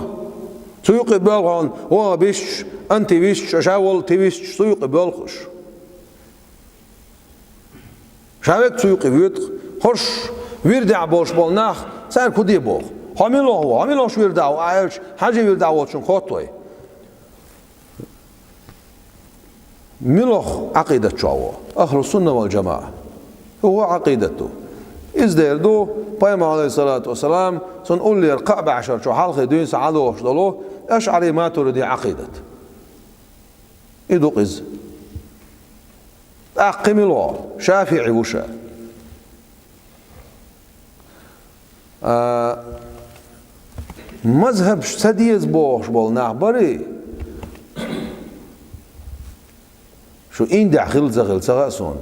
Цу юкъе боьлху хьуна, ваха бисча, антивисча, ша волу тивисча, цу юкъе боьлхуш. Ша век цу юкъе воьду-кх. ХӀорш вирдехь болуш болу нах, цаьрга хӀун де боху? Хьо мила ву? Хьо мила вирдехь ву? Ахь аьлча, хьажи вирдехь волчунга хотту вай. Мила Ӏакъидат чохь ву? Ахлу сунна вал джамаӀа. ХӀун Ӏакъидат ду? Иза дера ду, пайхамар, алейхиссалату вассалам, цунна уллера кхаа бӀешарчу хьалхе дуьйна схьа дохуш долу ашӀари-матуриди Ӏакъидат. И ду-кх иза. ТӀаккха кхин мила ву? ШафиӀи ву ша. А, мазхабаш ца деза бохуш болу нах барий? Шу Индехь хилла ца хилла ца хаьа суна.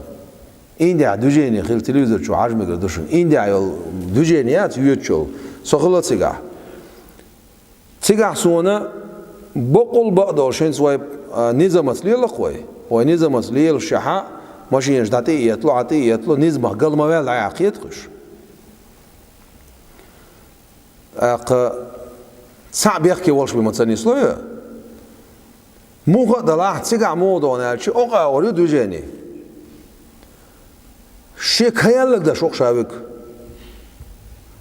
Индехь движение хилла телевизор чу хьажа мегар ду шуна. Индехь йолу движение яц йоьдуш йолу. Со хилла цигахь. Цигахь суна бакъ долуш бакъдолуш хӀинца вай, а, низамаца лела-кх вай. Вай низамаца лелаш шаьхьа, машинаш дӀа тӀе а этло, хьа тӀе а этло, низамах гал ма ваьлла, дӀаяьккхийта-кх уьш. ТӀаккха цхьаъ бехке волуш бен ма ца нисло и? Муха а далахь, цигахь муха догӀу аьлча, окъа а ю движение. Шен каяллаг даш ву-кх ша виг.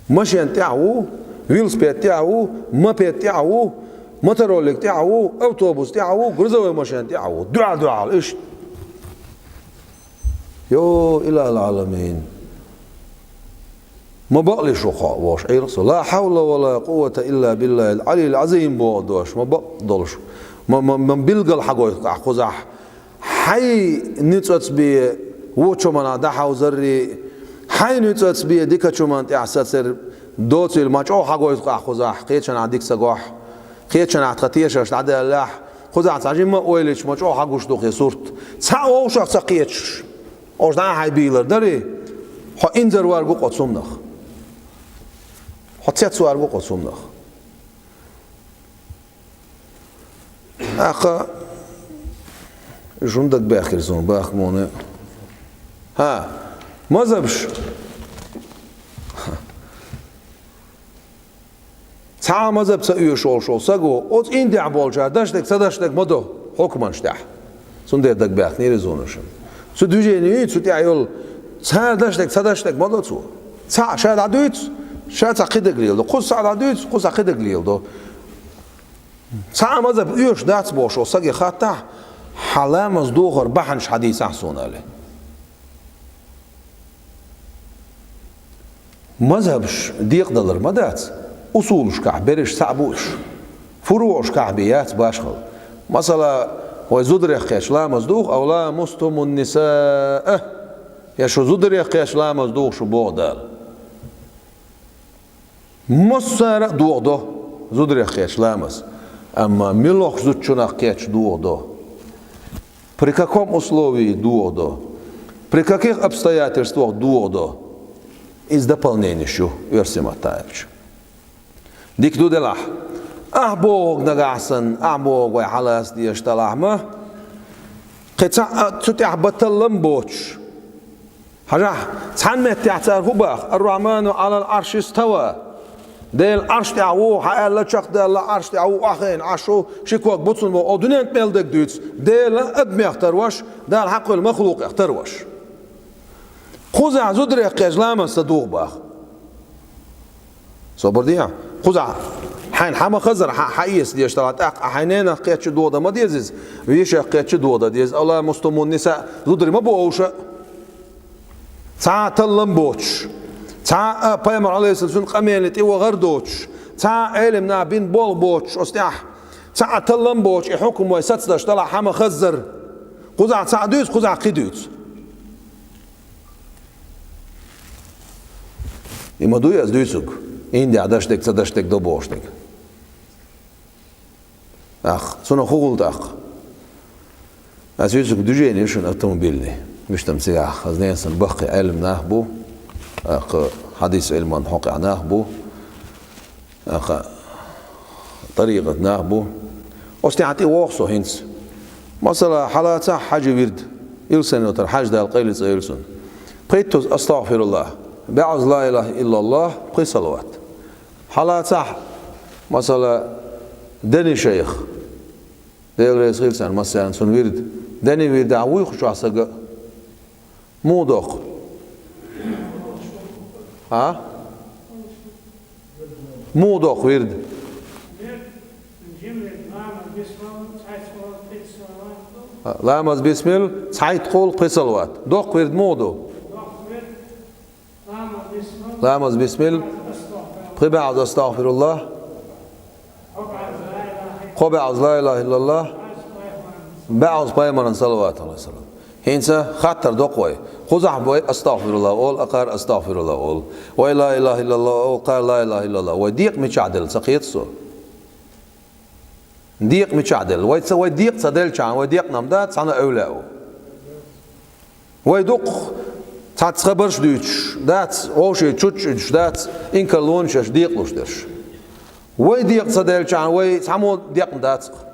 Машен тӀехь а ву, велосипед тӀехь а ву, мопед тӀехь а ву, мотороллиг тӀехь а ву, автобус тӀехь а ву, грузовой машен тӀехь а ву. Дуьхьал-дуьхьал иштта. Йо, илахӀал-Ӏаламин! Ма бакъли шу хьо, вовш Ӏийрах со. Ла хьавла ва ла къуввата илла биллахӀил Ӏалиййил Ӏазим боху дош, ма бакъ долуш. Ма, ма, ма билггал хьагойту ахь кхузахь. Хьайн нуьцкъаца бен вочу хӀуманах дӀахьовзаррий, хьайн нуьцкъаца бен дикачу хӀуманна тӀехь сацар доцийла ма чӀогӀа хьагойту ахь кхузахь, кхечанхьа дика ца гохь, кхечанхьа тхан тешаш дӀадаьллехь, кхузахь цхьа жимма а ойла йича ма чӀогӀа хьагуш ду хӀе сурт. Цхьаъ вовшах ца кхеташ, ош дӀа а хьайн бийлар дарий, хьо инзарварг ву-кх оцу хӀуманах. Хьо цецварг ву-кх оцу хӀуманах. ТӀаккха уьш хӀунда дагабаьхкира суна бахамоне? ХӀа, мазхабаш. Цхьа а мазхаб ца оьшуш волуш волу саго, оцу Индехь болчара дашдерг ца дашдерг ма до хьукманаш тӀехь. Цундела дагабаьхкинера иза хӀуна шуна. Цу движение юй, цу тӀехь йолу, цара дашдерг ца дашдерг ма до цо. Цхьаъ ша дӀадуьйцу, ша цхьа кхидерг леладо. Кхуза цхьаъ дӀадуьйцу, кхуза цхьа кхидерг леладо. Цхьа а мазхаб оьшуш дац бохуш волу саге хаттахь, хьан ламаз дохар бахьанаш хьадийцахь суна аьлла. Мазхабаш декъадалар ма дац, усулашкахь берриш цхьаъ бу уьш. ФуруӀушкахь бен яц башхалла. Масала, вай зударех кхетча ламаз духу, ав ламастумун нисаа, я шу зударех кхетча ламаз духу шу боху Дала. Массара а дохадо зударех кхетча ламаз, амма муьлхачу зудчунах кхетча дохадо. При каком условии дохадо? При каких обстоятельствах дохадо? Иза дополненеш ю, оьрсийн маттахь аьлча. Дика ду делахь. Ахь бохург нагахь санна, ахь бохург вай хьалаца дезаш далахь ма, кхин цхьаъ а цу тӀехь бан таллам боцуш. Хьажахь, цхьана меттехь цара хӀун боху: «Ар-Рахьману Ӏалал Ӏарши става». Дела Ӏарш тӀехь ву, хьан аьлла, чекхдаьлла, Ӏарш тӀехь ву, охьахиъна Ӏарш ву, ши ког буцун ву, о дуьненна мел дерг дуьйцу, Дела адамех тарваш, Дала хьакхуьлу махлукъех тарваш. Кхузахь зударех кхетча ламаз ца духу боху. Собар де, кхузахь хьайна хьан ма хазара, хьан, хьан эца дезаш далахь, тӀаккха хьайн ненах кхетча дохадан ма деза иза, вешех кхетча дохадан деза, ав ламастумун нисаа, зударий ма бу уьш. Цхьа а таллам боцуш, цхьа а пайхамар, Ӏалайхиссалам, цуьнан къамеле тӀе вахар доцуш, цхьа а Ӏелам наха бина болх боцуш оцу тӀехь, цхьа а таллам боцуш, и хьукам вай сацдеш далахь, хьан ма хазара. Кхузахь цхьаъ дуьйцу, кхузахь кхин дуьйцу. И ма дуй ас дуьйцург, Индехь дашдерг ца дашдерг до бохуш дерг. Ах, цунах хӀун хуьлу тӀаккха? Ас юьйцург движение ю шуна автомобильный. Вуьштам цигахь, хаза несан баккхий Ӏелам нах бу, ах, хьадис Ӏилман хьокъехь нах бу, ах, тӀарикъат нах бу. Оцу тӀехь тӀе воху со хӀинца. Масала, хьалацахь хьаьжа вирд, Илсхан-Юьртара Хьаьжа, Дала къайле цӀа йойла цуьнан. Пхийттаза астагӀфируллахӀ, бӀозза ла илахӀа иллаллахӀ, пхи салават. Хьалацахь, масала, Дени шайх, Дела реза хуьлда царна массарна, цуьнан вирд. Дени вирдехь вуй кху чохь сага? Муха доккху? А? Муха доккху вирд? Ламаз бисмил, цхьайтта къовла, пхи салават. Доккху вирд муха ду? Ламаз Ламаз бисмилла, пхи бӀаьзза астагӀфируллахӀ, кхо бӀаьзза ла илахӀа иллаллахӀ, бӀаьзза пайхамаран салават, Ӏалайхи салам. ХӀинца хаттар доккху вай. Кхузахь вай астагӀфируллахӀ олу, акхар астагӀфируллахӀ олу. Вай ла илахӀа иллаллахӀ олу, кхар ла илахӀа иллаллахӀ. Вай декъа мичахь делла ца кхета со. Декъа мичахь делла? Вай ца, вай декъа ца делчахьана, вай декъна-м дац цхьана а эвлаяо. Вай дукха цхьацца хабарш дуьйцуш дац, вовшийн чуьрчу уьдуш дац, инкарлонаш еш декъалуш дерш. Вай декъа ца делчахьана, вай цхьаммо декъна дац-кх.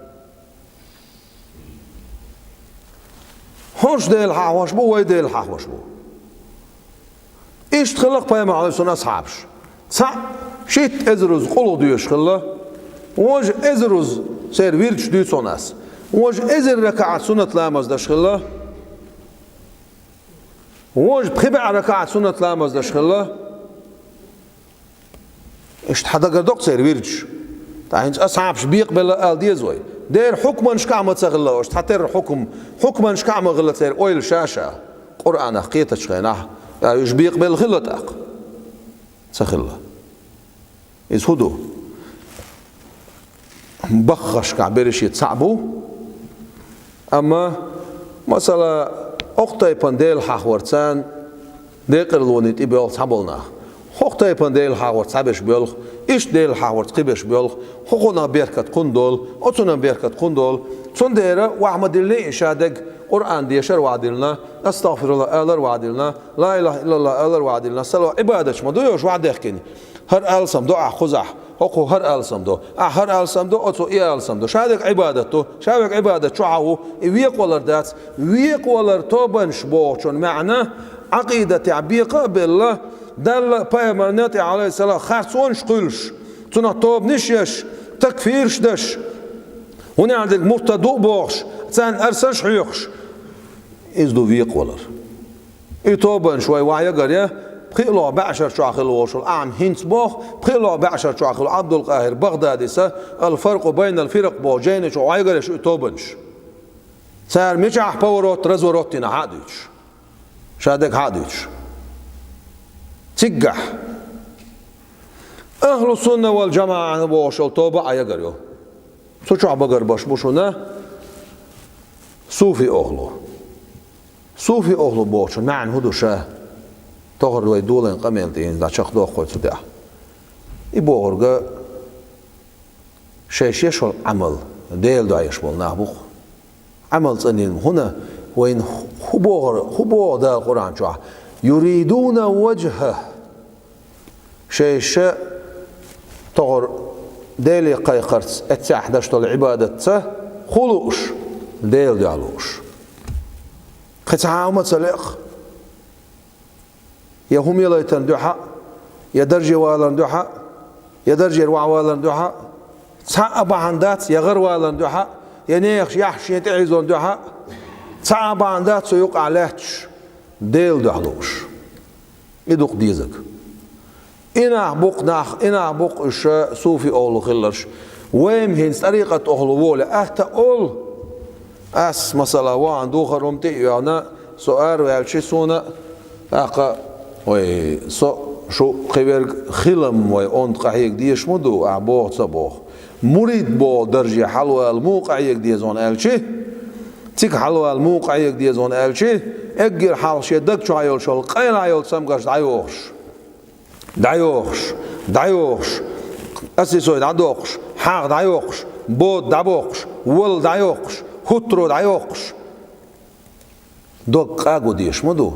ХӀорш Дела хьахош бу, вай Дела хьахош бу. Иштта хилла-кх пайхамар, Ӏалайхи салам, асхьабаш. Цхьаъ шийтта эзаруза къулгӀу доьшуш хилла, вожа эзаруза церан вирдаш дуьйцу хьуна ас. Вожа эзар ракаӀат суннат ламаз деш хилла, вожа пхи бӀе ракаӀат суннат ламаз деш хилла. Иштта хьан дагара доккху церан вирдаш? ТӀаккха хӀинца асхьабаш бекъабелла ала деза вай. Дера хьукманашкахь ма ца хилла уьш, цхьатерра хьукм, хьукманашкахь а ма хилла церан ойла ша-ша. Къуръанах кхетачу хенахь, а, уьш бекъабелла хилла тӀаккха? Ца хилла. Иза хӀун ду? Баххашкахь берриш а цхьаъ бу. Амма, масала, окху тайпана Дела хьахавар царна декъарлонийн тӀе боьлху цхьаболу нах. ХӀокху тайпана Дела хьахаварца цхьаберш боьлху, иштта Дела хьахаварца кхиберш боьлху, хӀокхунах беркат кхунна долу, оцунах беркат кхунна долу. Цундела ваха ма диллина и шадерг Къуръан дешар ваха диллина, астагӀфируллахӀ алар ваха диллина, ла илахӀа иллаллахӀ алар ваха диллина, салават, Ӏибадаташ ма ду уьш ваха дехкина. ХӀара алсам до ахь кхузахь, хӀокхо хӀара алсам до, ахь хӀара алсам до, оцо и алсам до. Шадерг Ӏибадат ду, шадерг Ӏибадат чохь а ву, и векъавалар дац. Векъавалар тобанаш бохучун маьӀна, Ӏакъидатехь бекъа а белла, Далла а, пайхамарна а тӀе, Ӏалайхи салам, харцонаш кхуьйлуш, цунах тобанаш еш, такфирш деш, хӀунда аьлла дерг муртад ву а бохуш, царна арсаш хьоьхуш. Иза ду векъавалар. И тобанаш вай ваха ягар я, пхиъ лоха бӀешар чохь хилла волуш волу, ахьа хӀинца боху, пхиъ лоха бӀешар чохь хилла Ӏабдулкъахир Багъдадис «Ал-фаркъу байнал фиракъ» боху жайни чу ваха ягар я шу и тобанаш. Цара мичахь поворот, разворот дина хьа а дуьйцуш. Шадерг хьа а дуьйцуш. Циггахь. Ахьлу сунна вал джамаӀа бохуш йолу тоба а ягар ю. Цу чохь багарбеш бу шуна суфи охьлу. Суфи охьлу бохучун маьӀна хӀун ду ша? Тохара вай долийна къамел тӀе дӀачекхдоккху вай цу тӀехь. И бохург шайша еш йолу Ӏамал Делан дуьхьа еш болу нах бу-кх. Ӏамал цӀанйина хӀунда вайна хӀу-, хӀу бохура, хӀу боху Дала Къуръан чохь? «Юридуна ваджхӀахӀ». Шайша тохара Деле кхайкхарца эццехь даш долу Ӏибадатца хӀун лууш? Делан дуьхьа лууш. Кхин цхьа хӀума ца леа-кх. Я хӀума ялайтан дуьхьа, я дарже валарна дуьхьа, я даржера ваха валарна дуьхьа, цхьа а бахьана дац, я гӀар валарна дуьхьа, я нехан яхь шен тӀе Ӏийзорна дуьхьа, цхьа а бахьана дац цу юкъахь лаьтташ, Делан дуьхьа лууш. И ду-кх дезаг. И нах бу-кх нах, и нах бу-кх уьш суфи охьлу хилларш. Вайн хӀинца тӀарикъат охьлу волу атта олу. Ас, масала, вахана духар хӀума тӀе а йоьгӀна, со араваьлчи суна, тӀаккха, вай, со шу кхин верг хилам вай онда къахьега дезаш ма ду, ахь боху ца боху. Мурид боху дарже хьалавала муха къахьега деза хьуна аьлчи, цига хьалавала муха къахьега деза хьуна аьлчи, эггара хьалха шен даг чохь йолчул къайлахь йолу цамгарш дӀайохуш. ДӀайохуш, дӀайохуш, асисой дӀадоккхуш, хьагӀ дӀайоккхуш, бода дӀабоккхуш, валла дӀайоккхуш, хӀуттаро дӀайоккхуш. Дог къагу дезаш ма ду.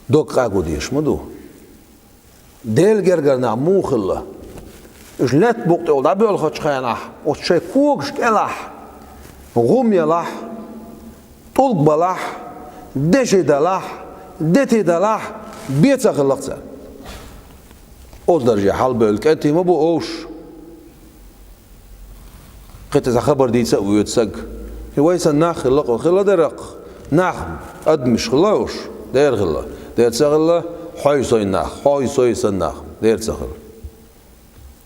Дог къагу дезаш ма ду. Делан гергара нах муха хилла? Уьш лаьтта букъ тӀехула дӀабоьлхучу хенахь, оцу шайн когаш кӀелахь, гӀум ялахь, тӀулг балахь, деши далахь, дети далахь, бен ца хилла-кх цара. Оцу дарже хьалабевлла кӀентий ма бу уьш. Кхин цхьа хабар дийца а воьду саг. И вай санна нах хилла-кх, хилла дара-кх. Нах, адамаш хилла уьш, дера хилла. Дера ца хилла, хьой-сой нах, хьой-сой санна нах, дера ца хилла.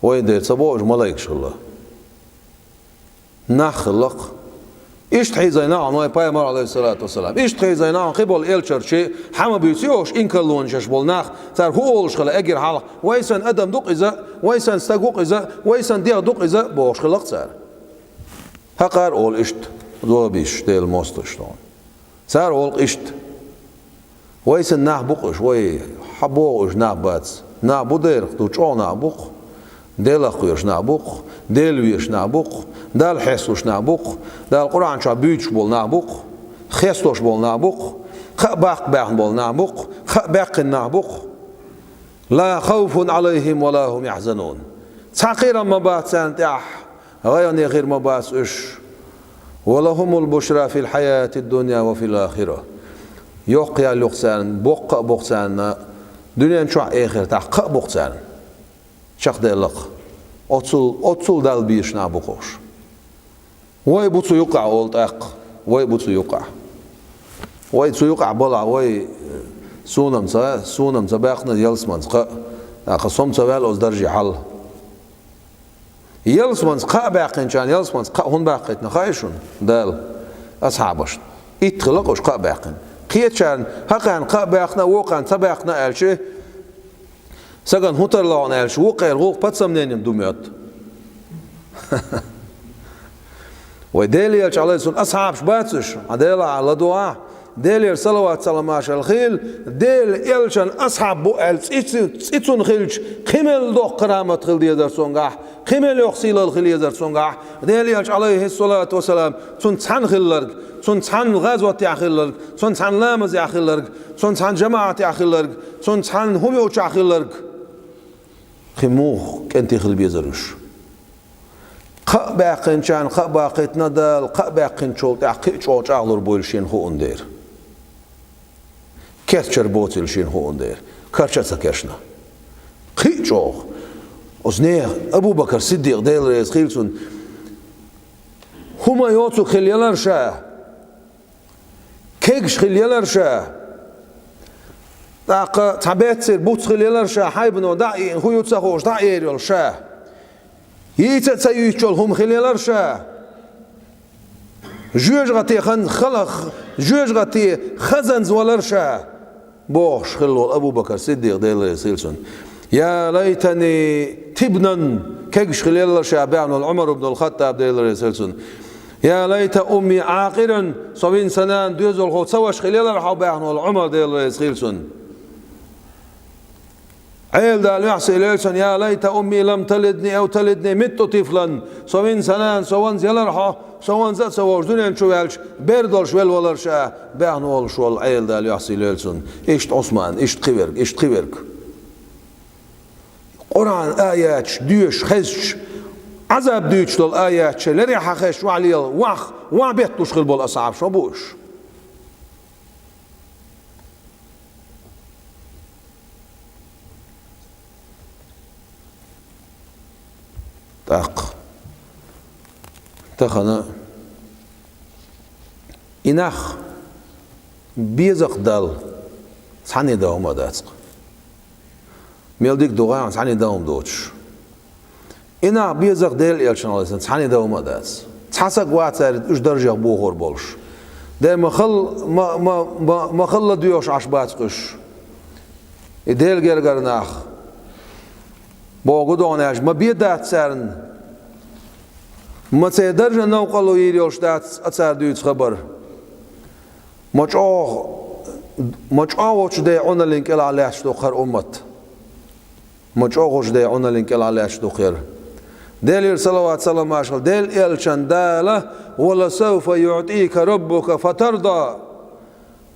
Вай дера ца боху уьш малайкаш хилла. Нах хилла-кх. Иштта хьийзай нах хьуна вайн Пайхамар, алейхиссалату вассалам. Иштта хьийзай нах хьуна кхиболу элчанаш, хьама буьйцу йохуш, инкарлонаш еш болу нах, цара хӀун олуш хилла эггара хьалха: «Вай санна адам ду-кх иза, вай санна стаг ву-кх иза, вай санна дегӀ ду-кх иза», – бохуш хилла-кх цара. ХӀокхара олу иштта, ваххабисташ, Делан мостагӀаш тхуна. Цара олу-кх иштта: «Вай санна нах бу-кх уьш, вай, хьан боху уьш нах бац? Нах бу дерах ду, чӀогӀа нах бу-кх, Делах кхоьруш нах бу-кх, Дела везаш нах бу-кх, Далла хьесталуш нах бу-кх, Дала Къуръан чохь буьйцуш болу нах бу-кх, хестош болу нах бу-кх, кхаъ баккха баьхна болу нах бу-кх, кхаъ баьккхина нах бу-кх». «Ла хавфун алайхим ва ла хум яхзанун». Цхьа кхерам ма бац царна тӀехь, гӀайгӀане хир ма бац уьш. «Ва лахумул бушра фил хьаятид дунья ва фил ахира». Йоккха ял ю-кх царна, боккха а бу-кх царна дуьнен чохь, эхартахь кхаъ бу-кх царна. Чекхдаьлла-кх. Оццул, оццул Далла безаш нах бу-кх уьш. Вай бу цу юкъахь, олу тӀаккха. Вай бу цу юкъахь. Вай цу юкъахь балахь, вай, э, суна-м ца, суна-м ца баьккхина ялсаманца кхаъ, тӀаккха со-м ца ваьлла оцу дарже хьала. Ялсаманца кхаъ баьккхинчарна ялсаманца кхаъ хӀунда баккхийтина хаьий шуна Дала асхьабашна? Итт хилла-кх уьш кхаъ баьккхина. Кхечарна хӀокхарна кхаъ баьккхина, вукхарна ца баьккхина аьлча, сагана хӀун тарло хьуна аьлча, вукхара гӀуллакх под сомнением ду моьтту. Вай Делан элчан, алейхиссалам, асхьабаш бац уьш, хьан Делахь ладогӀахь, Делера салават-салам-маршалла хуьлда, Делан элчан асхьаб бу аьлла цӀе, цӀе цунна хилча, кхин мел доккха карамат хила дезара цуьнгахь, кхин мел йоккха сийлалла хила езара цуьнгахь, Делан элча, алейхиссалату вассалам, цунна цхьаьна хилларг, цунна цхьаьна гӀазотехь хилларг, цунна цхьаьна ламазехь хилларг, цунна цхьаьна жамаӀатехь хилларг, цунна цхьаьна хӀума йолчохь хилларг. Кхин муха кӀентий хила безара уьш? Кхаъ баьккхинчарна кхаъ баккхийтина Дала, кхаъ баьккхинчул тӀаьхьа кхин а чӀогӀа чӀагӀлур буйла шена хууна дера. Керчара боцийла шена хууна дера. Карча а ца керчна. Кхин а чӀогӀа. Оцу нехан Абу-Бакар Сиддикъ, Дела реза хуьлда цунна, хӀума йоцург хила елара ша. Кегаш хила елара ша. ТӀаккха цхьа беццара буц хила елара ша, хьайбано дӀа а йиъна, хӀун ю ца хууш, дӀа а ер йолу ша. Йийца а ца йуьйцуш йолу хӀума хила елара ша. Жоьжахати хан халах, жоьжахати хазанза валара ша, бохуш хилла волу Абу-Бакар Сиддикъ, Дела реза хуьлда цунна. «Я лайтани тибнан», кегаш хила елара ша, баьхна волу Ӏумар ибн ал-Хаттаб, Дела реза хуьлда цунна. «Я лайта умми Ӏакъиран», со вина сан нана доьзалхо ца ваша хила елара хьо, баьхна волу Ӏумар, Дела реза хуьлда цунна. Ӏела Дала юьхь сийлахь йойла цунна: «Я лайта умми лам талидни ав талидни митту тифлан». Со вина сан нана со ванза елара хьо, со ванза а ца вовш дуьнен чу ваьлча, бер долуш велла валара ша, баьхна волуш волу Ӏела Дала юьхь сийлахь йойла цунна. Иштта Ӏусман, иштта кхин верг, иштта кхин верг. Къуръан аяташ доьшуш, хезча, Ӏазаб дуьйцуш долу аяташ леррина хьан хезча, ваха лела, ваха, ваха бетталуш хир болу асхьабаш ма бу уьш. ТӀаккха тахана и нах беза-кх Далла, цхьанне дан хӀума а дац-кх. Мел дика ду гӀайгӀа, цхьанне дан хӀума доцуш. И нах беза-кх Делан элчанах, цхьанне дан хӀума а дац. Цхьа саг вацара уьш даржех бохор болуш. Де ма хал-, ма, ма, ма, ма халла доьхуш Ӏаш бац-кх уьш. И Делан гергара нах, боху гу догӀун аьлча, ма бен дац царна, ма церан даржан новкъарло йийр йолуш дац цкъа цара дуьйцу хабар. Ма чӀогӀа, ма чӀогӀа волчу ден Ӏуналлин кӀелахь лаьтташ ду-кх хӀара уммат. Ма чӀогӀа волчу ден Ӏуналлин кӀелахь лаьтташ ду-кх хӀара. Делера салават-салам-маршалла, Делан элчан Дала: «Ва ла савфа юътика раббука фатарда».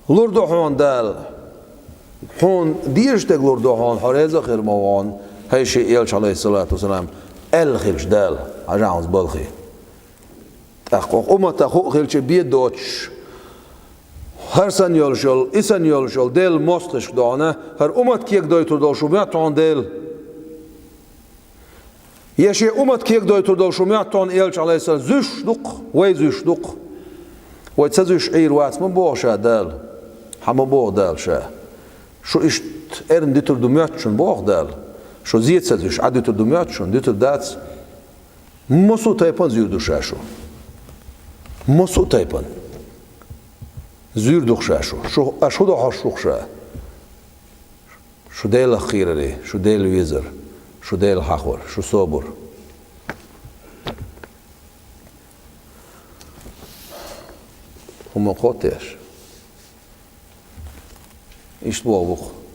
Лур ду хьуна Дала. Хьуна дезаш дерг лур ду хьуна, хьо реза а хир ма ву хьуна, хӀай шен элча, алейхиссалату вассалам, аьлла хилча Дала, хьажахьа хьуна балхе. ТӀаккха оха умматах хӀуъа хилча бен доцуш, хӀара санна йолуш йолу, и санна йолуш йолу Делан мостагӀашка догӀана, хӀара уммат кегадойтур долуш ву моьтту хьуна Дела. Я шен уммат кегадойтур долуш ву моьтту хьуна элча, алейхиссалам, зуьйш ду-кх, вай зуьйш ду-кх. Вай ца зуьйш Ӏийр вац ма боху ша Дала. Хьан ма боху Дала ша. Шу иштта эрна дитур ду моьтту шуна боху Дала. Шу зен ца зуьйш Ӏа дуьтур ду моьтту шуна, дуьтур дац. Массо а тайпана зуьйр ду ша шу. Массо а тайпан. Зуьйр ду-кх ша шу. Шу, аш хӀун до хьожуш ву-кх ша? Шу Делах кхерар, шу Дела везар, шу Дела хьахор, шу собар. ХӀума кхоттеш. Иштта боху ву-кх.